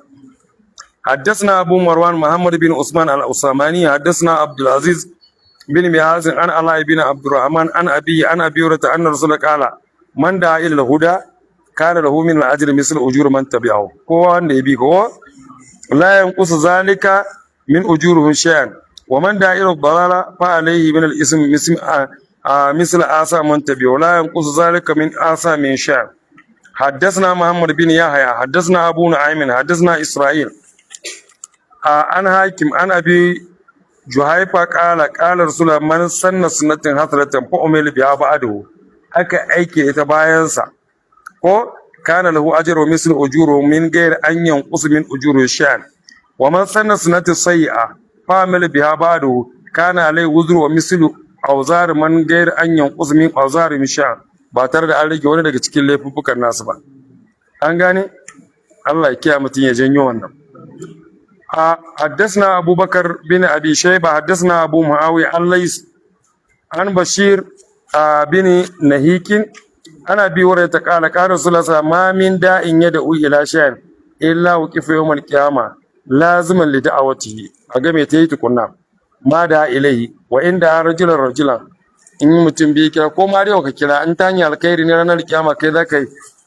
A: حدثنا أبو مروان محمد بن عثمان الأساماني، حدثنا عبد العزيز بن مهاز، عن علاء بن عبد الرحمن، عن أبي، عن أبي هريرة أن رسول قال: من دعا إلى الهدى كان له من الأجر مثل أجور من تبعه، هو النبي هو لا ينقص ذلك من أجورهم شيئا، ومن دعا إلى الضلالة فعليه من الإثم مثل آثام من تبعه لا ينقص ذلك من آثام شيئا. حدثنا محمد بن يحيى، حدثنا أبو نعيم، حدثنا إسرائيل عن حاكم، عن أبي جحيفة قال: قال رسول الله: من سن سنة حسنة فعمل بها بعده، aka aiki ita bayansa ko، كان له أجر مثل أجوره من غير أن ينقص من أجوره شيئا، ومن سن سنة سيئة فعمل بها بعده كان عليه وزر ومثل أوزار من غير أن ينقص من أوزاره شيئا، ba tare da an rage wani daga cikin laifuffukan nasu ba. An gane? Allah ya kiyaye mutum ya janyo wannan. حدثنا أبو بكر بن أبي شيبة، حدثنا أبو معاوية، عن ليس، عن بشير بن نهيك، عن أبي هريرة قال: قال رسول الله صلى الله عليه وسلم: ما من داء يدعو إلى شيء إلا وقف يوم القيامة لازما لدعوته. أجمع تيت كنا ما دعا إليه، وإن دعا رجلا رجلا، in yi mutum biyu kira ko ma ka kira in ta hanyar alkhairi ne, ranar kiyama kai za ka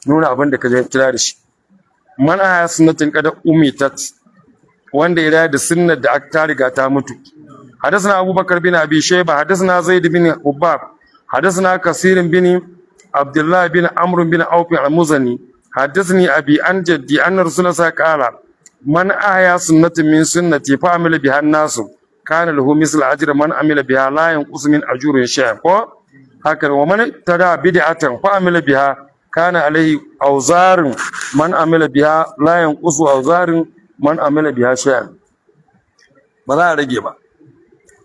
A: nuna abin da ka kira da shi. من أحيا سنة قد أميتت، wanda ya da sunnar da aka ta riga ta mutu. حدثنا أبو بكر بن أبي شيبة، حدثنا زيد بن حباب، حدثنا كثير بن عبد الله بن عمرو بن عوف المزني، حدثني أبي عن جدي أن رسول الله قال: من أحيا سنة من سنتي فعمل بها الناس كان له مثل أجر من عمل بها لا ينقص من أجوره شيئا هكذا، ومن ابتدع بدعة فعمل بها كان عليه أوزار من عمل بها لا ينقص أوزار من عمل بها شيئا، ba za a rage ba.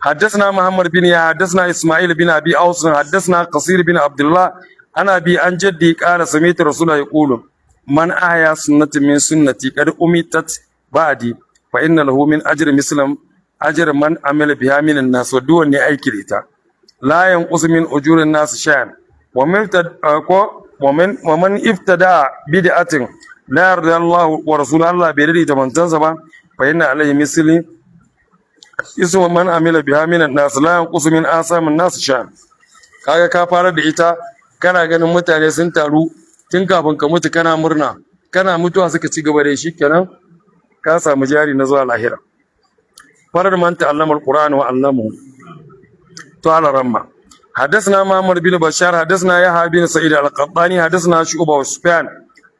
A: حدثنا محمد بن يحيى، حدثنا اسماعيل بن ابي اوس، حدثنا قصير بن عبد الله، عن ابي، عن جدي قال: سمعت رسول الله يقول: من احيا سنة من سنتي قد اميتت بعدي فان له من اجر مثل اجر من عمل بها من الناس، ودون ne aiki da ita، لا ينقص من اجور الناس شيئا، ومن ابتدع بدعة لا يرضى الله ورسوله، الله bai daidaita manzansa ba، فإن عليه مثل إثم من عمل بها من الناس لا ينقص من آثام الناس شيئا. Kaga ka fara da ita, kana ganin mutane sun taru tun kafin ka mutu, kana murna, kana mutuwa suka ci gaba da shi, kenan ka samu jari na zuwa lahira. Farar من تعلم القرآن وعلمه. To على رمى. حدثنا محمد بن بشار، حدثنا يحيى بن سعيد القطاني، حدثنا شعبة وسفيان،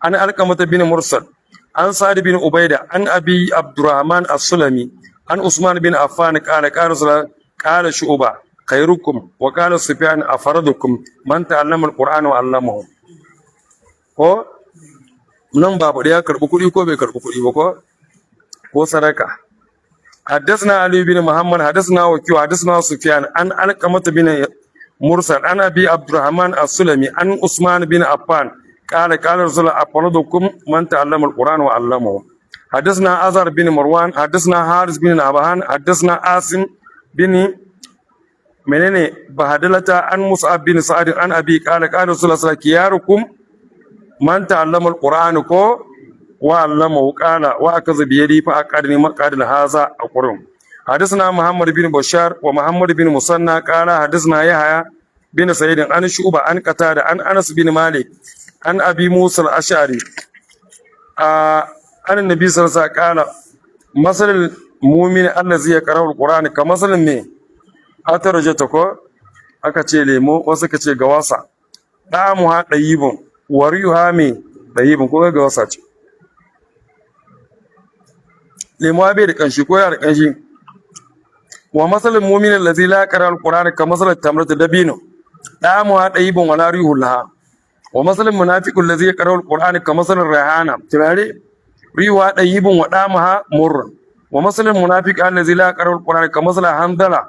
A: عن علقمة بن مرسل، عن سعد بن عبيدة، عن أبي عبد الرحمن السلمي، عن عثمان بن عفان قال: قال رسول، قال شعبة: خيركم، وقال سفيان: أفردكم من تعلم القرآن وعلمه. Ko nan ba faɗi ya karɓi kuɗi ko bai karɓi kuɗi ba ko sadaka. حدثنا علي بن محمد، حدثنا وكيع، حدثنا سفيان، عن علقمة بن مرسل، عن أبي عبد الرحمن السلمي، عن عثمان بن عفان. قال قال رسول الله أفضلكم من تعلم القرآن وعلمه. حدثنا أزر بن مروان، حدثنا حارث بن نبهان، حدثنا عاصم بن menene bahadalata an Mus'ab bin Sa'ad an abi qala qala Rasulullah sallallahu alaihi wasallam khiyarukum man ta'allama al-Qur'ana ko wa 'allamahu. Qala wa akaza bi yadi fa aqadni maqadil haza aqurum. حدثنا محمد بن بشار ومحمد بن مسنى قال حدثنا يحيى بن سعيد عن شعبة عن قتادة عن أنس بن مالك عن أبي موسى الأشعري عن النبي صلى الله عليه وسلم قال مثل المؤمن الذي يقرأ القرآن كمثل me atarajata ko aka ce lemo, wasu ka ce gawasa, ɗamuha ɗayibun wariyuha me ɗayibun, ko gawasa ce. Lemo bai da kanshi ko yana da kanshi? Wa masalin mu'minin allazi la yaqra al-qur'ana ka masalin tamrati, dabino, ɗamuha ɗayibun wala rihu laha. Wa masalin munafiqun allazi yaqra al-qur'ana ka masalin rayhana, turare, rihuha ɗayibun wa ɗamuha murrun. Wa masalin munafiq allazi la yaqra al-qur'ana ka masalin handala,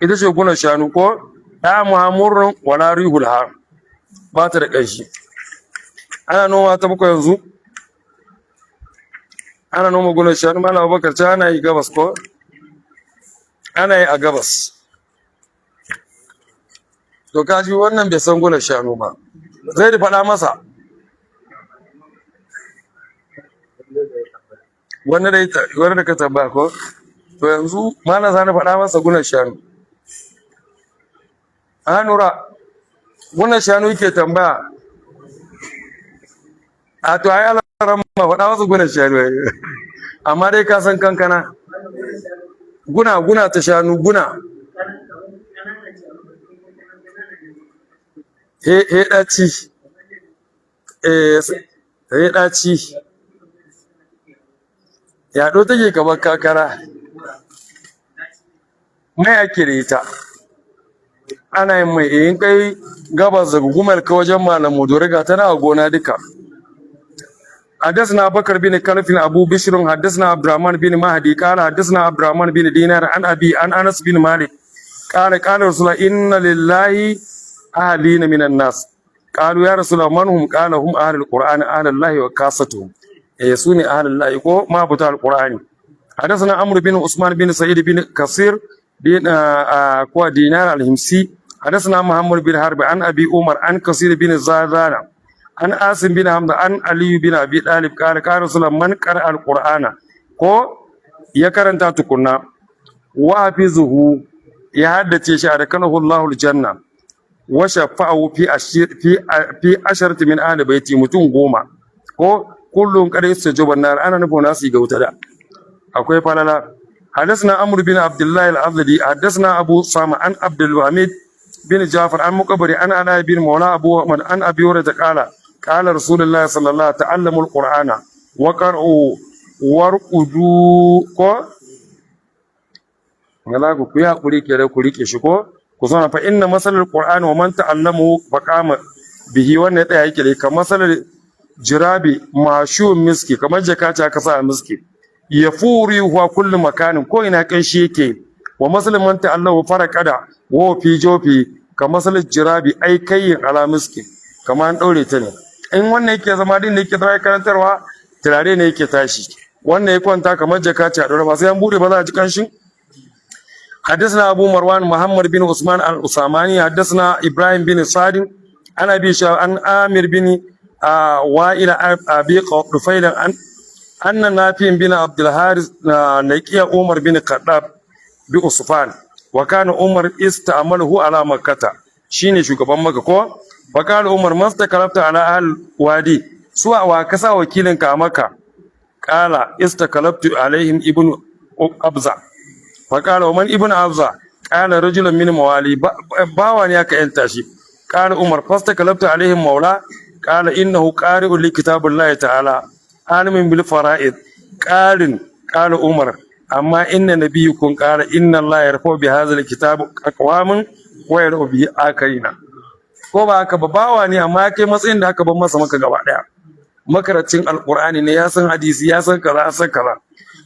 A: ita ce gunan shanu ko, ɗamuha murrun wala rihu laha, ba ta da ƙanshi. Ana noma ta bakwai yanzu, ana noma gunan shanu. Malam Abubakar ta ana yi gabas ko ana yi a gabas. To kaji wannan bai san gunan shanu ba, zai da faɗa masa wanda da wanda da ka tambaya ko. To yanzu malam Sani faɗa masa gunan shanu. A nura gunan shanu yake tambaya. A to ai Allah ramma faɗa masa gunan shanu, amma dai ka san kankana guna guna ta shanu guna he he ɗaci, eh he ɗaci, yaɗo take kamar kakara, mai ake da ita, ana yin mai. In kai gabas daga Gumel ka wajen Malam Modori, ga tana a gona duka. حدثنا بكر بن كلف أبو بشر، حدثنا عبد الرحمن بن مهدي قال حدثنا عبد الرحمن بن دينار عن أبي عن أنس بن مالك قال قال رسول الله إن لله أهلين من الناس. قالوا يا رسول الله من هم؟ قال هم أهل القرآن، أهل الله وخاصتهم. إيه سوني أهل الله كو ما بتاع القرآن. حدثنا عمرو بن عثمان بن سعيد بن كثير بن كو دينار الهمسي، حدثنا محمد بن حرب عن أبي عمر عن كثير بن زادان عن عاصم بن حمد عن علي بن أبي طالب قال قال رسول الله من قرأ القرآن ko ya karanta tukunna wa hafizuhu, ya haddace shi, adakalahu Allahu aljanna wa shafa'ahu fi ashir fi fi asharati min ahli baiti, mutum 10 ko kullun qad yastajibu nar, ana nufin nasu ga wuta da akwai falala. حدثنا عمرو بن عبد الله العبدي، حدثنا ابو سامة عن عبد الحميد بن جعفر عن مقبري عن علاء بن مولى ابو احمد عن ابي هريره قال قال رسول الله صلى الله عليه وسلم تعلموا القران وقرأوا وارقدوا ko wala ku yi hakuri ke da ku rike shi ko ku zauna. Fa inna masalar qur'ani wa man ta'allamu fa qama bihi, wannan ya tsaya yake da kamar masalar jirabi mashu miski, kamar jaka ce aka sa a miski, ya furi wa kullu makanin, ko ina kanshi yake. Wa masalan man ta'allamu faraqada wa fi jofi kamar masalar jirabi ai kayyin ala miski, kamar an daure ta ne. In wannan yake zama din da yake zama karantarwa, turare ne yake tashi. Wannan ya kwanta kamar jaka ce a daure, ba sai an bude ba za a ji kanshin. حدثنا أبو مروان محمد بن عثمان الأساماني، حدثنا إبراهيم بن سعد عن أبي شهاب عن عامر بن وائل أبي طفيل عن أن نافع بن عبد الحارث لقي عمر بن الخطاب بأسفان وكان عمر استعمله على مكة، shine shugaban Makka ko. فقال عمر ما استخلفت على أهل وادي suwa wa kasa wakilinka a Makka؟ قال استخلفت عليهم ابن أبزة. فقال ومن ابن أبزة؟ قال رجل من موالي، bawa ne aka yanta shi. قال عمر فاستخلفت عليهم مولى؟ قال إنه قارئ لكتاب الله تعالى عالم بالفرائض قال قال عمر أما إن نبيكم قال إن الله يرفع بهذا الكتاب أقواما ويرفع به آخرين. Ko ba haka ba, bawa ne amma ya kai matsayin da aka bar masa Maka gaba daya. Makarantun alqur'ani ne, ya san hadisi, ya san kaza, ya san kaza.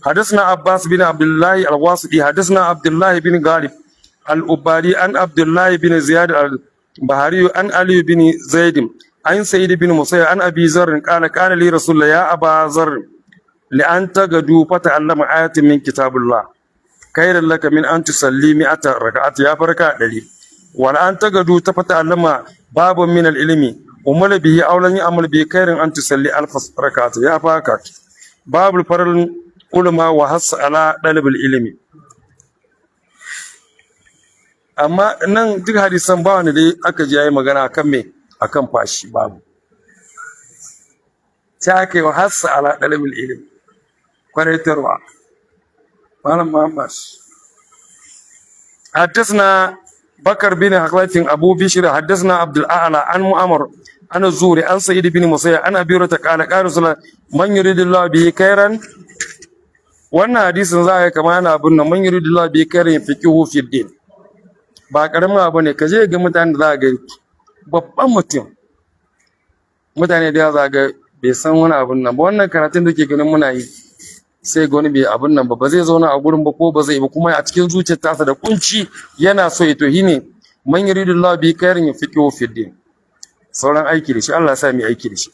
A: حدثنا عباس بن عبد الله الواسطي، حدثنا عبد الله بن غالب الأباري عن عبد الله بن زياد البهاري عن علي بن زيد عن سعيد بن مسيب عن أبي ذر قال قال لي رسول الله يا أبا ذر لأن تغدو فتعلم آية من كتاب الله خير لك من أن تصلي 100 ركعة يا بركة دليل ولا أن تغدو تفتعلم باب من العلم عمل به أو لن يعمل به خير أن تصلي 1000 ركعة يا بركة باب الفرل علماء وحث على طلب العلم. Amma nan duk hadisan ba wani dai aka ji yayi magana akan me, akan fashi babu. Sai aka yi wa hassa ala ɗalibin ilimi, kwaraitarwa. Malam Muhammad. حدثنا بكر بن خلف أبو بشر حدثنا عبد الأعلى عن معمر عن الزهري عن سعيد بن مسيب عن أبي هريرة قال قال رسول الله من يريد الله به خيرا. Wannan hadisin za a yi kama yana abin nan, من يريد الله به خيرا يفقهه في الدين. Ba karamin abu ne ka je ga mutanen da za a ga babban mutum, mutane da yawa za ga bai san wani abun nan ba. Wannan karatun da ke ganin muna yi, sai ga wani bai abun nan ba, ba zai zauna a gurin ba ko ba zai ba, kuma a cikin zuciyar tasa da kunci yana so ya tohi ne. من يريد الله به خيرا يفقهه في الدين. Sauran aiki da shi, Allah ya sa mu aiki da shi.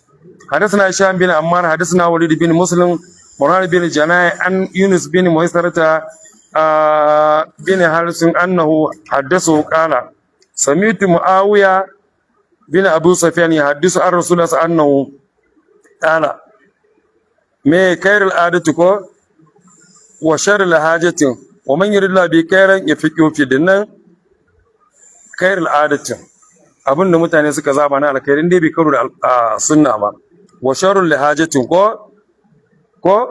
A: حدثنا هشام بن عمار حدثنا وليد بن مسلم مروان بن جناي عن يونس بن ميسرة بن حارث أنه حدثه قال سمعت معاوية بن أبو سفيان يحدث عن رسول الله أنه قال ما خير العادة ko وشر الحاجة ومن يريد الله به خيرا يفقهه في الدين. خير العادة abin da mutane suka zaba na alkhairin dai bai karo da sunna ba, وشر لحاجة ko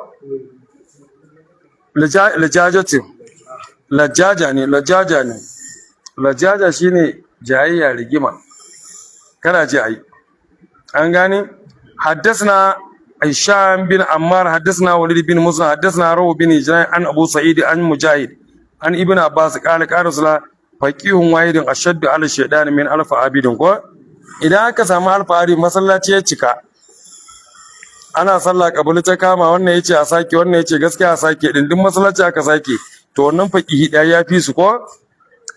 A: لجاجة, lajaja ne, lajaja ne. Lajaja shine jayayya, rigima, kana ji ai an gane. حدثنا هشام بن عمار حدثنا وليد بن مسلم حدثنا روح بن جنان عن ابو سعيد عن مجاهد عن ابن عباس قال قال رسول الله فقيه واحد اشد على الشيطان من الف عابد. Ko idan aka samu alfahari, masallaci ya cika, ana sallah, kabuli ta kama, wannan yace a sake, wannan yace gaskiya a sake din, duk masallaci aka sake, to wannan faqihi ɗaya ya fi su ko.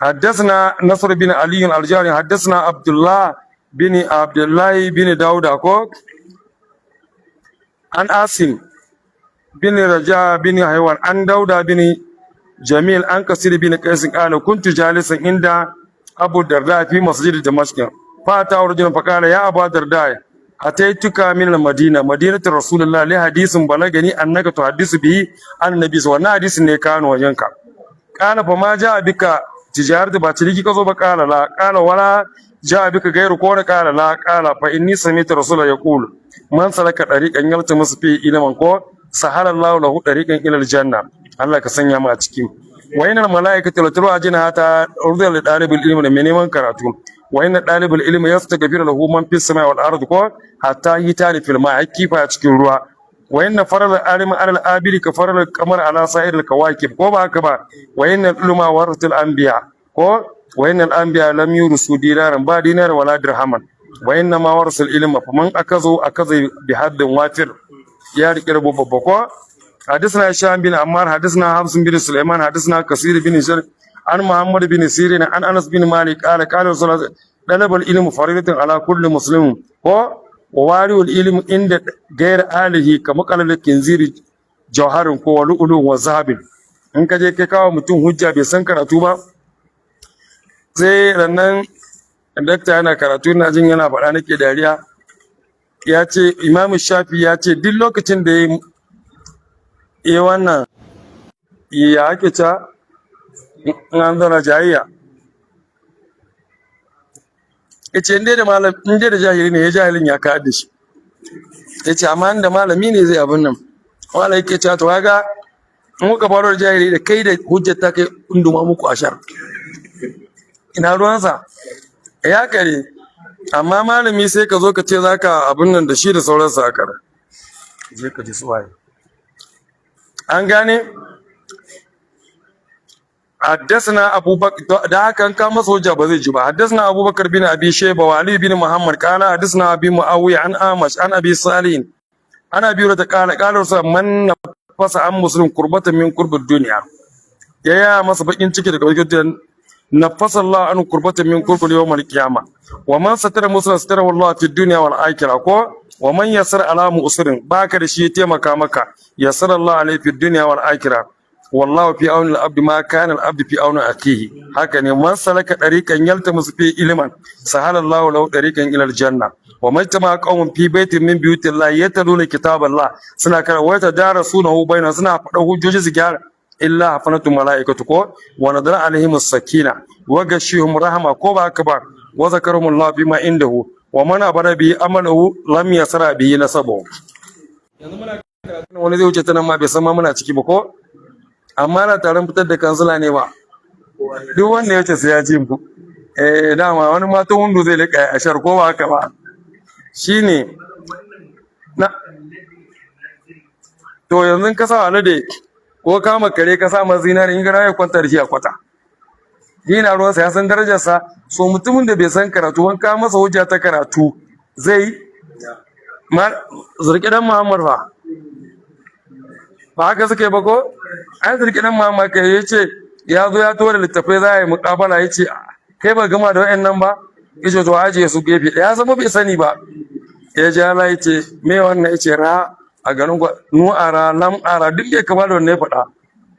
A: حدثنا نصر بن علي الجاري حدثنا عبد الله بن عبد الله بن داود ko عن عاصم بن رجاء بن حيوان عن داود بن جميل عن كثير بن قيس قال كنت جالسا عند أبو الدرداء في مسجد دمشق فأتى رجل فقال يا أبا الدرداء أتيتك من المدينة مدينة رسول الله لحديث بلغني أنك تحدث به عن النبي صلى الله عليه وسلم. ne wajenka. قال فما جاء بك؟ تجارة ba ciniki ka zo ba؟ قال لا. قال ولا جاء بك غير ko؟ قال لا. قال فإني سمعت رسول الله يقول من سلك طريقا يلتمس فيه علما ko سهل الله له طريقا إلى الجنة. Allah ka sanya mu a ciki. وإن الملائكة لتضع أجنحتها رضا لطالب العلم, da mai neman karatu. وإن طالب العلم يستغفر له من في السماء والأرض ko حتى الحيتان في الماء, kifa a cikin ruwa. وإن فضل العالم على العابد كفضل القمر على سائر الكواكب, ko ba haka ba? وإن العلماء ورثة الأنبياء ko وإن الأنبياء لم يورثوا دينارا ba دينار ولا درهما وإنما ورثوا العلم فمن أخذه أخذ بحظ وافر, ya riƙe rabo babba ko. حدثنا هشام بن عمار حدثنا حفص بن سليمان حدثنا كثير بن شر عن محمد بن سيرين عن انس بن مالك قال قال رسول الله طلب العلم فريضة على كل مسلم ووارئ العلم عند غير أهله كمقلد الخنزير جوهر ko ولؤلؤ وذهب. In ka je kai kawo mutum hujja bai san karatu ba, sai rannan dakta yana karatu, ina jin yana faɗa nake dariya, ya ce Imamu Shafi ya ce duk lokacin da ya yi wannan, ya ake ca in an zauna jayayya, ya ce in dai da malam, in dai da jahili ne, ya jahilin ya kayar da shi, ya ce amma inda malami ne zai abin nan wala yake cewa to kaga in kuka faro da jahili da kai da hujjar ta kai unduma muku ashar, ina ruwansa ya kare. Amma malami sai ka zo ka ce zaka abin nan da shi da sauransu haka je ka ji suwaye. An gane. حدثنا أبو بكر, da haka an kama masa hujja ba zai ji ba. حدثنا أبو بكر بن أبي شيبة وعلي بن محمد قال حدثنا أبي معاوية عن أعمش عن أبي صالح عن أبي هريرة قال قال رسول من نفس عن مسلم كربة من كرب الدنيا, ya ya masa bakin ciki daga bakin Nafasa Allah an kurbatan min kurbul yawmal qiyama. Wa man satara musliman satara Allah fi dunya wal akhirah, ko wa man yasar ala mu'sirin, baka da shi ya taimaka maka, yasara Allah alaihi fi dunya wal akhirah. Wallahu fi auni al-abdi ma kana al-abdu fi auni akihi. Haka ne, man salaka dariqan yaltamisu fi ilman, sahala Allahu lahu dariqan ila al-janna. Wa man tama qaumun fi baitin min buyutillahi yatluna kitaballah, suna kara wa yatadarasunahu baina, suna faɗa hujjoji su gyara, illa hafanatu malaikatu, ko wa nadara alaihim sakina wa gashihum rahma, ko ba haka ba? Wa zakarahumullahu bima indahu. Wa man abara bi amalahu lam yasra bihi nasabu. Yanzu muna karatu, wani zai wuce ta nan ma bai san ma muna ciki ba, ko amma na taron fitar da kansila ne ba, duk wanda ya ce sai ya ji mu. Eh, dama wani matan wundu zai lika a shar, ko ba haka ba? Shine na to yanzu ka sa alade ko kama kare ka sa ma zinari, in gara ya kwanta da shi a kwata, yana ruwansa, ya san darajarsa. So mutumin da bai san karatu, wanka masa hujja ta karatu zai ma zurki dan Muhammad fa ba haka suka yi ba, ko ai zurki dan Muhammad kai yace ya zo ya tura littafai za a yi muƙabala, yace kai ba gama da wayannan ba, yace to ajiye su gefe, ya zama bai sani ba. Ya ja Allah, yace me wannan? Yace ra a garin nu'ara lam ara duk bai kama da wannan ya faɗa.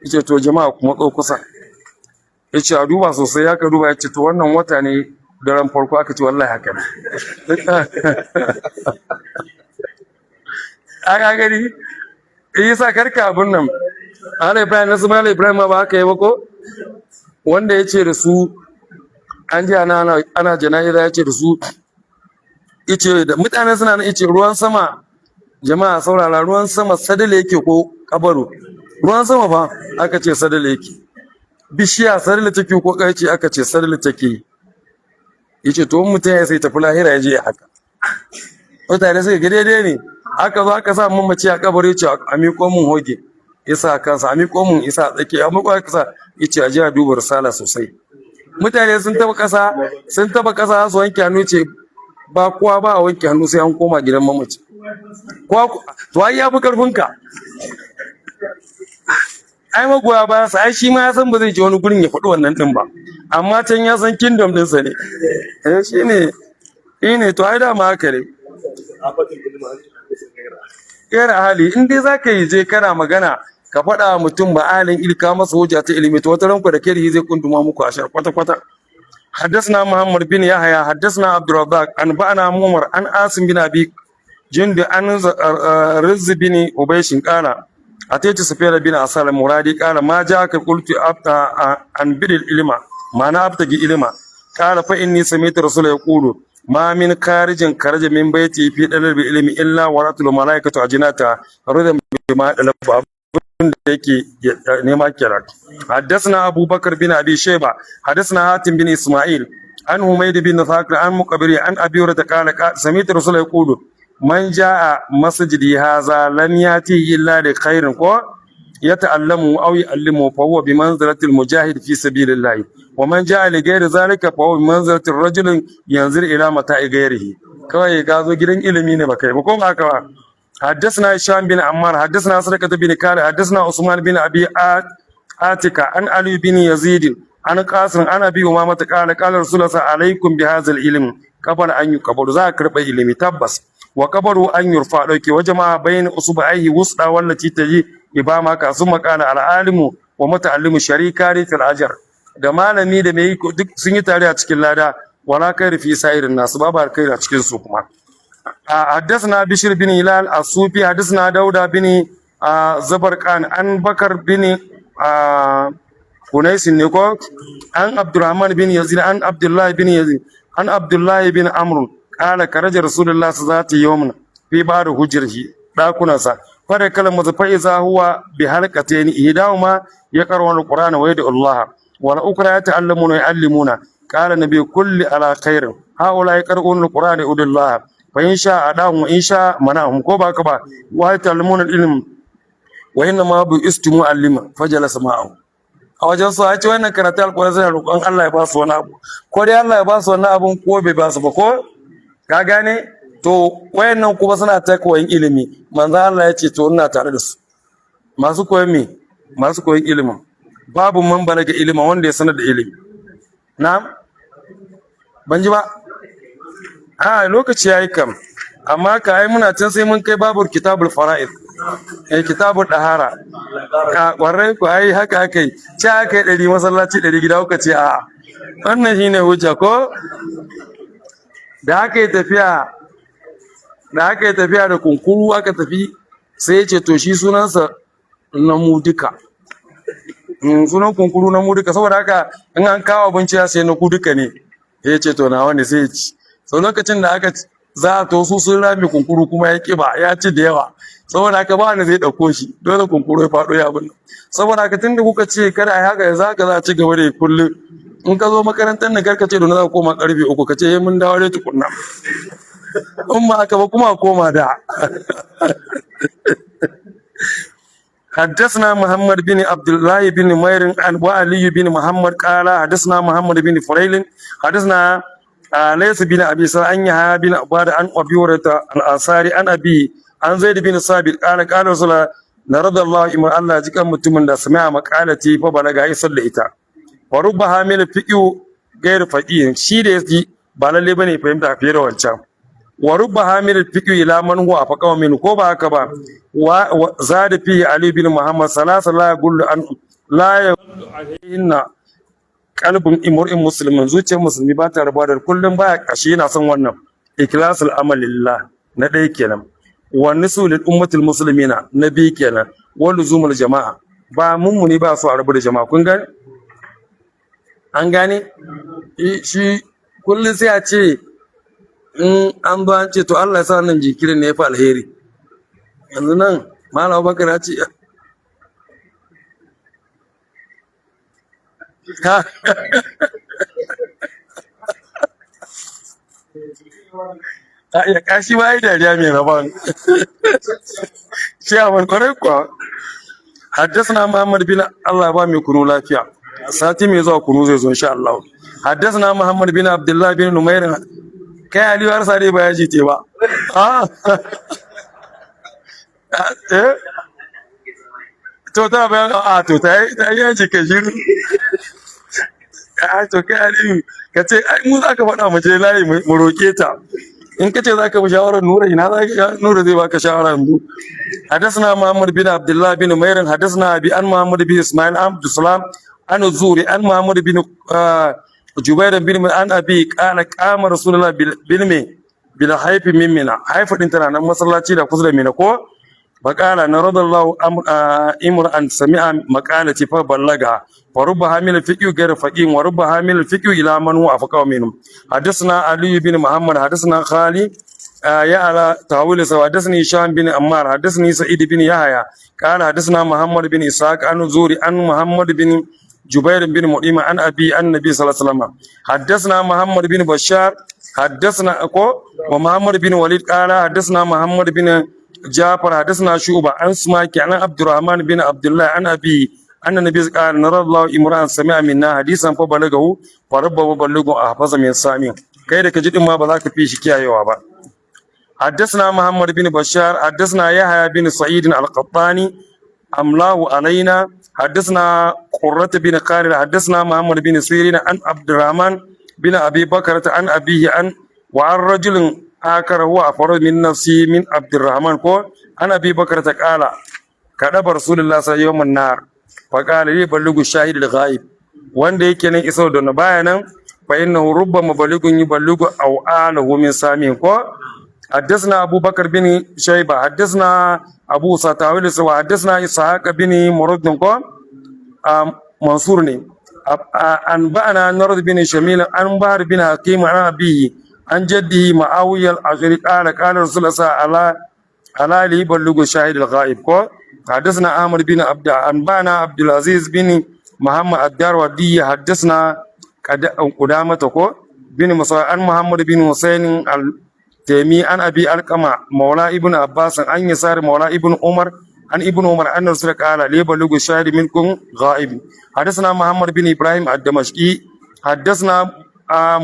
A: Yace to jama'a kuma tso kusa, yace a duba sosai, ya ka duba, yace to wannan wata ne daren farko, aka ce wallahi haka ne. Aka gani yasa karka abun nan. Malam Ibrahim nasu, Malam Ibrahim ma ba haka yi ba, ko wanda ya ce da su an ji ana jana'iza, ya ce da su, ice da mutane suna nan, ice ruwan sama, jama'a saurara, ruwan sama sadale yake ko kabaru? Ruwan sama fa aka ce sadale yake. Bishiya sadale take ko kai? Aka ce sadale take. Yace to mutum ya sai tafi lahira ya je haka. Mutane suka ga daidai ne. Aka zo aka sa mamaci a kabari, yace a miƙo mun hoge, isa kansa, a miƙo mun isa tsaki, a miƙo kasa, yace a je a duba risala sosai. Mutane sun taba kasa, sun taba kasa su wanke hannu, ce ba kowa ba a wanke hannu sai an koma gidan mamaci. Kowa to ai ya fi karfin ka, ai magoya bayan sa, ai shi ma ya san ba zai je wani gurin ya faɗi wannan din ba, amma can ya san kingdom ɗinsa ne. Eh, shine shine to ai dama haka ne. Kera hali in dai zaka yi je kana magana ka faɗa wa mutum ba ahalin ilka masa hujja ta ilimi, to wata ranku da ke zai kunduma muku a shar kwata kwata. حدثنا محمد بن يحيى، حدثنا عبد الرزاق، أنبأنا معمر، عن عاصم بن أبي جند، عن رز بن أبيش، قال أتيت سفيان بن عسال المرادي، قال ما جاءك؟ قلت عن بر العلم، معنى أبتغي علما. قال فإني سمعت رسول يقول ما من خارج خرج من بيتي في طلب العلم إلا وضعت الملائكة أجنحتها رضا بما طلب. Abin da yake nema kenan. حدثنا أبو بكر بن أبي شيبة، حدثنا حاتم بن إسماعيل، عن حميد بن ثاقر، عن مقبري، عن أبي هريرة قال سمعت رسول يقول من جاء مسجدي هذا لم يأتي إلا لخير ko يتعلم أو يعلمه فهو بمنزلة المجاهد في سبيل الله، ومن جاء لغير ذلك فهو بمنزلة الرجل ينظر إلى متاع غيره. Kawai ka zo gidan ilimi ne baka yi ba, ko ba haka ba? حدثنا هشام بن عمار، حدثنا سرقة بن كالب، حدثنا عثمان بن أبي عاتكة، عن علي بن يزيد، عن قاسم، عن أبي أمامة قال قال رسول الله عليكم بهذا العلم قبل أن يقبض. Za a karɓa ilimi tabbas. وقبل أن يرفع ɗauke وجمع بين أصبعيه وسطى والتي تجي إبهام ka. ثم قال العالم ومتعلم شريكان في الأجر، da malami da mai duk sun yi tare a cikin lada. ولا خير في سائر الناس، babu alkhairi a cikin su kuma. حدثنا بشر بن هلال الصوفي، حدثنا داود بن زبرقان، عن بكر بن خنيس نيكو، عن عبد الرحمن بن يزيد، عن عبد الله بن يزيد، عن عبد الله بن عمرو قال خرج رسول الله صلى الله عليه وسلم يوما في بعض حجره داكنsa فدخل فإذا هو بحلقتين إحداهما يقرؤون القرآن ويدعو الله والأخرى يتعلمون ويعلمون. قال النبي كل على خير، هؤلاء يقرؤون القرآن يدعو الله فإن شاء أعطاهم وإن شاء منعهم، ko ba haka ba? ويتعلمون العلم وإنما بعثت معلما. فجلس معه. A wajen su a ce wannan karatu alƙur'ani suna roƙon Allah ya ba su wani abu, ko dai Allah ya ba su wani abun ko bai ba su ba, ko ka gane? To wayannan kuma suna ta koyon ilimi. Manzo Allah ya ce to ina tare da su masu koyon me? Masu koyon ilimin. Babu man balaga ilima, wanda ya sanar da ilimi. Na'am, ban ji ba. A lokaci yayi kam, amma ka ai muna can sai mun kai babur kitabul fara'id, eh, kitabul dahara. A kwarai ku ai haka aka yi, ce aka yi 100 masallaci 100 gida, kuka ce a'a. Wannan shine hujja ko da aka yi tafiya, da aka yi tafiya da kunkuru aka tafi, sai ya ce to shi sunansa na mu duka. Sunan kunkuru na mu duka, saboda haka in an kawo abinci ya sai na ku duka ne. Ya ce to nawa ne, sai ya ci. Sau lokacin da aka za a to su sun rame, kunkuru kuma ya kiba ya ci da yawa, saboda haka ba wanda zai ɗauko shi, dole kunkuru ya faɗo ya abin nan. Saboda haka tunda kuka ce kada a yi haka, yanzu haka za a ci gaba da yi kullum. In ka zo makarantar nan, kar ka ce don za ka koma karfe 3, ka ce "Eh, mun dawo dai tukunna." In ba haka ba kuma a koma da. حدثنا محمد بن عبد الله بن مير عن وعلي بن محمد قال حدثنا محمد بن فريل حدثنا ليس بن ابي سعد عن يحيى بن عباد عن ابي هريره الانصاري عن ابي عن زيد بن ثابت قال قال رسول الله نرضى الله إما الله jikan mutumin da sami'a maqalati fa balaga ya da ita wa rubba hamil fiqhu gair faqih, shi da yaji ba lalle bane fahimta fiye da wancan. Wa rubba hamil fiqhu ila man huwa afaqahu min, ko ba haka ba? Wa zada fi ali bin muhammad salasa la yaqulu an la yaqulu alaihinna qalbun imru'in muslimin, zuciyar musulmi ba ta rabuwa da kullum, baya kashi yana son wannan ikhlasul amal lillah, na ɗaya kenan, wa nisu lil ummatil muslimina, na biyu kenan, wa luzumul jama'a, ba mummuni ba su a rabu da jama'a. Kun gane? An gane? Shi kullum sai a ce in an ba an ce to Allah ya sa wannan jinkirin ne ya fi alheri. Yanzu nan Malam Abubakar ya ce ka a iya kashi ma ai dariya mai rabon shi a kwarai kuwa. حدثنا محمد بن الله ba mai kunu lafiya, sati mai zuwa kunu zai zo insha Allah. حدثنا محمد بن عبد الله بن نمير. Kai Aliyu har sare ba ya ji te ba. Ah, eh, to ta bayan a to ta yi ta yi ji ka shiru. A to kai Aliyu ka ce ai mu za ka faɗa mu je layi mu roƙe ta. In ka ce za ka bi shawarar Nura, ina za ka Nura zai baka shawara yanzu. حدثنا محمد بن عبد الله بن نمير حدثنا أبي عن محمد بن إسماعيل عن عبد السلام عن الزهري عن محمد بن جبير بن عن أبي قال قام رسول الله بالمي بالحيف من منى، حيف din tana nan masallaci da kusa da Mina ko. فقال نرد الله امرأ سمع مقالتي فبلغها، فرب حامل الفقه غير فقيه، ورب حامل الفقه الى من هو افقه منهم. حدثنا علي بن محمد حدثنا خالي يا تاويل سوا حدثني هشام بن عمار حدثني سعيد بن يحيى قال حدثنا محمد بن اسحاق عن زوري عن محمد بن جبير بن مطعم عن ابي عن النبي صلى الله عليه وسلم. حدثنا محمد بن بشار حدثنا اكو ومحمد بن وليد قال حدثنا محمد بن جعفر حدثنا شعبة عن سماك عن عبد الرحمن بن عبد الله عن أبي أن النبي قال نرى الله امرأ سمع منا حديثا فبلغه، فرب مبلغ أحفظ من سامع. Kai da ka ji din ma ba za ka fi shi kiyayewa ba. حدثنا محمد بن بشار حدثنا يحيى بن سعيد القطاني أملاه علينا حدثنا قرة بن خالد حدثنا محمد بن سيرين عن عبد الرحمن بن أبي بكرة عن أبيه عن وعن رجل آخر هو أفرد من نفسه من عبد الرحمن كو عن أبي بكرة قال كذب رسول الله صلى الله عليه وسلم يوم النار فقال لي بلغ الشاهد الغائب، wanda yake nan iso da na baya nan, fa innahu rubbama baligun yuballigu aw alahu min sami ko. حدثنا أبو بكر بن شيبة حدثنا أبو ساتاويل وحدثنا إسحاق بن مرد كو منصور ني أنبأنا نرد بن شميل عن بحر بن حكيم عن أبيه عن جده معاوية الأشعري قال قال رسول الله صلى الله عليه وسلم على ليبلغ الشاهد الغائب كو. حدثنا عامر بن عبد أنبأنا عبد العزيز بن محمد الداروردي حدثنا قدامة كو بن مصعب عن محمد بن حسين التيمي عن أبي القمة مولى ابن عباس عن يسار مولى ابن عمر عن ابن عمر أن رسول قال ليبلغ الشاهد منكم غائب. حدثنا محمد بن إبراهيم الدمشقي حدثنا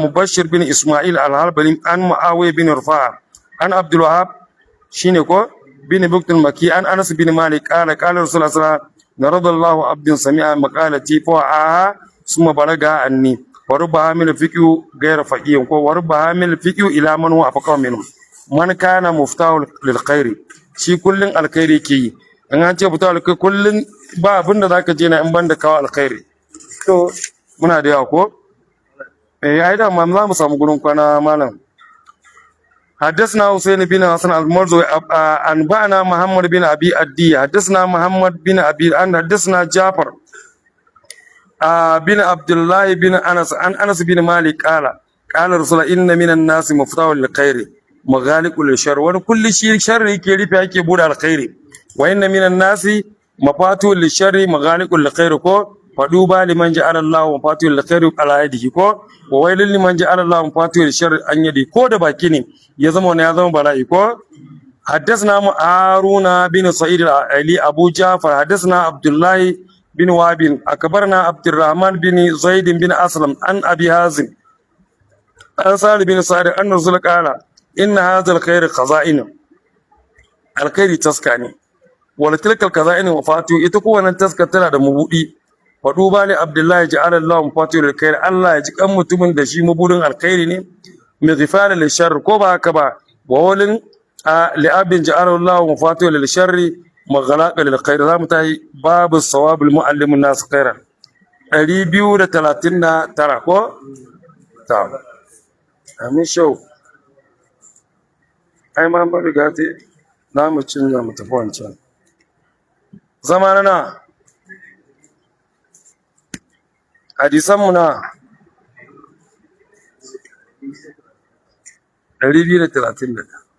A: مبشر بن إسماعيل الهربلي عن معاوية بن رفاعة عن عبد الوهاب shine ko bin buktul maki an Anas bin Malik qala qala Rasulullah sallallahu alaihi wasallam narada Allahu abdin sami'a maqalati fa wa'aha summa balaga anni. Wa rubba hamil fiqhu ghayra faqihin ko wa rubba hamil fiqhu ila man huwa afaqahu minhu. Man kana muftahu lil khairi, shi kullun alkhairi ke yi. In an ce fita alkhairi, kullun ba abin da zaka je na in banda kawo alkhairi. To muna da yawa ko? Eh, ai da ma za mu samu gurin kwana, malam. حدثنا حسين بن حسن المرزوي، أنبأنا محمد بن أبي الدي، حدثنا محمد بن أبي أن حدثنا جعفر بن عبد الله بن أنس عن أنس بن مالك قال: قال رسول الله: إن من الناس مفتاح للخير مغالق للشر. وكل شيء شر yake rufe yake bude alkhairi. Wa inna minan nasi mafatu lisharri maghaliqul lilkhair ko faduba liman ja'ala Allahu mafatu lilkhairi ala yadihi ko wa wailul liman ja'ala Allahu mafatu lisharri an yadi. Ko da baki ne ya zama wani ya zama bala'i ko. حدثنا هارون بن سعيد العلي أبو جعفر، حدثنا عبد الله بن وهب، أخبرنا عبد الرحمن بن زيد بن أسلم عن أبي حازم عن سهل بن سعد أن رسول قال: إن هذا الخير خزائن، الخير taska ne. Wala tilkal kaza'in mafatu, ita ko wannan taska tana da mabudi. Faduba li Abdullahi ja'ala Allahu mafatu lil khair. Allah ya ji kan mutumin da shi mabudin alkhairi ne, mai ghifara lil sharr, ko ba haka ba? Wa walin li abin ja'ala Allahu mafatu lil sharri maghalaqa lil khair. Zamu tayi babu sawabul muallimun nas khairan, 239 ko? Ta amin shau. Ai ma ba riga te za mu canza mu tafi wancan zama na hadisanmu na 231.